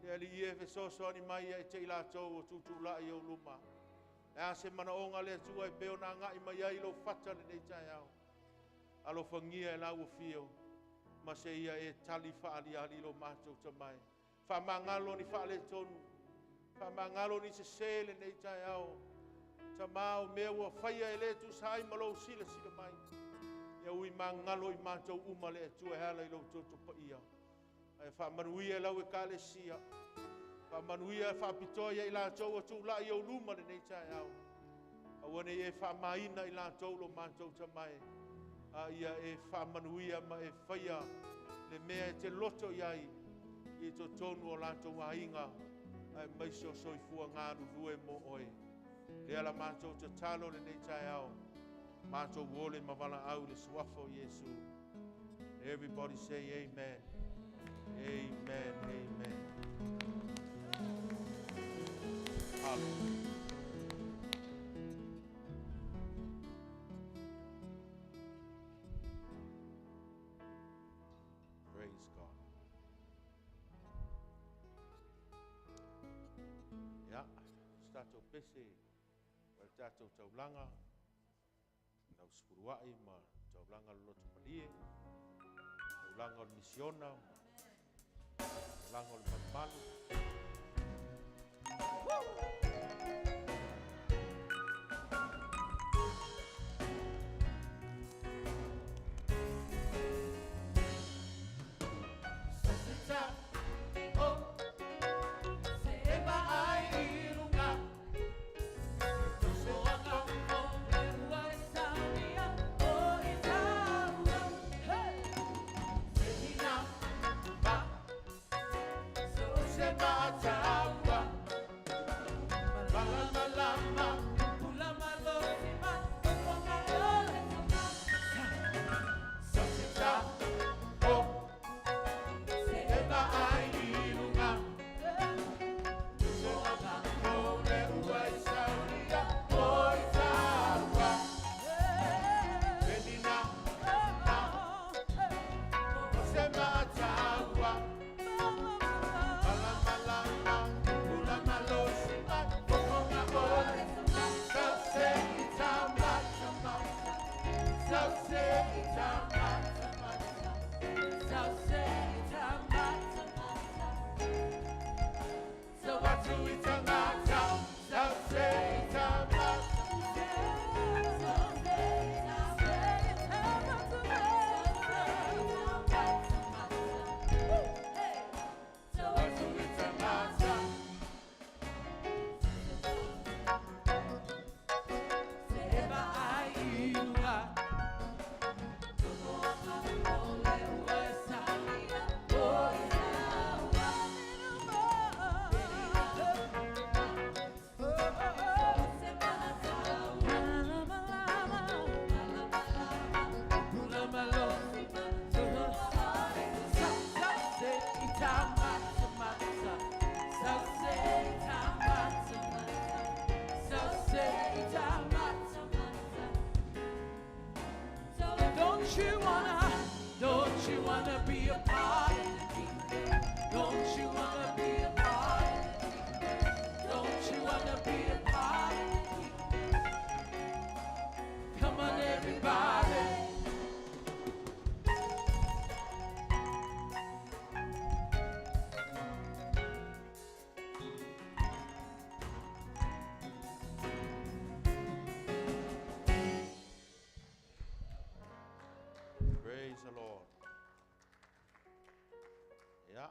Le ali i e fesoso ani mai e te ilatou o tutula i o luma. Le ase mana onga le atua e peo na ngai mai ai lo fata le nei tai au. Alofangia e lau fio. Ma se ia e tali whaali ali lo mātou tamai. Whamangalo ni whaale tonu. Whamangalo ni se sele nei tai au. Tamau mea ua whaia e le tu sai malo sila sila mai. Ia ui mangalo i mātou uma le atua e hala i lo toto pa ia. Ai whamanuia lau e kale sia. Whamanuia e whapitoa ia i lātou atu la i au luma le nei tai au. Aua nei e whamaina i lātou lo mātou tamai. A ia e whamanuia ma e whaia le mea e te loto iai i to tonu o lātou ainga ai maisi o soifua ngā rurue mo oe. Lea la mātou te talo le nei tai au. Mātou wole mawala au le suafa o Yesu. Everybody say amen. Amen, amen. Hallelujah. Praise God. Yeah, stato pese, wel tato taulanga, lau spuruai ma taulanga loto malie, taulanga o misiona, taulanga o malumalu. Ia,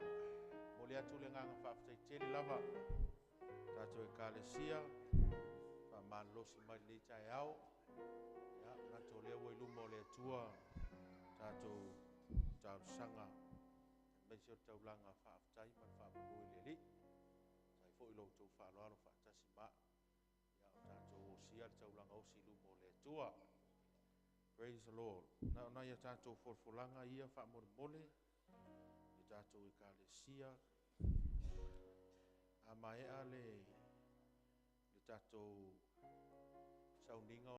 momoli atu le agaga faafetai tele lava tatou Ekalesia faamalolosi mai lenei taeao. Ia, manatu o lea ua i luma o le Atua tatou talosaga aemaise o le taulaga faafetai ma le faamanu i le Alii. Faafetai foi i lo outou faaaloalo faatasi ma au. Ia, o tatou osia le taulaga osi i luma o le Atua. Praise the Lord. Na o nai a tatou folafolaga ia faamolemole i tatou Ekalesia. A maea le tatou sauniga.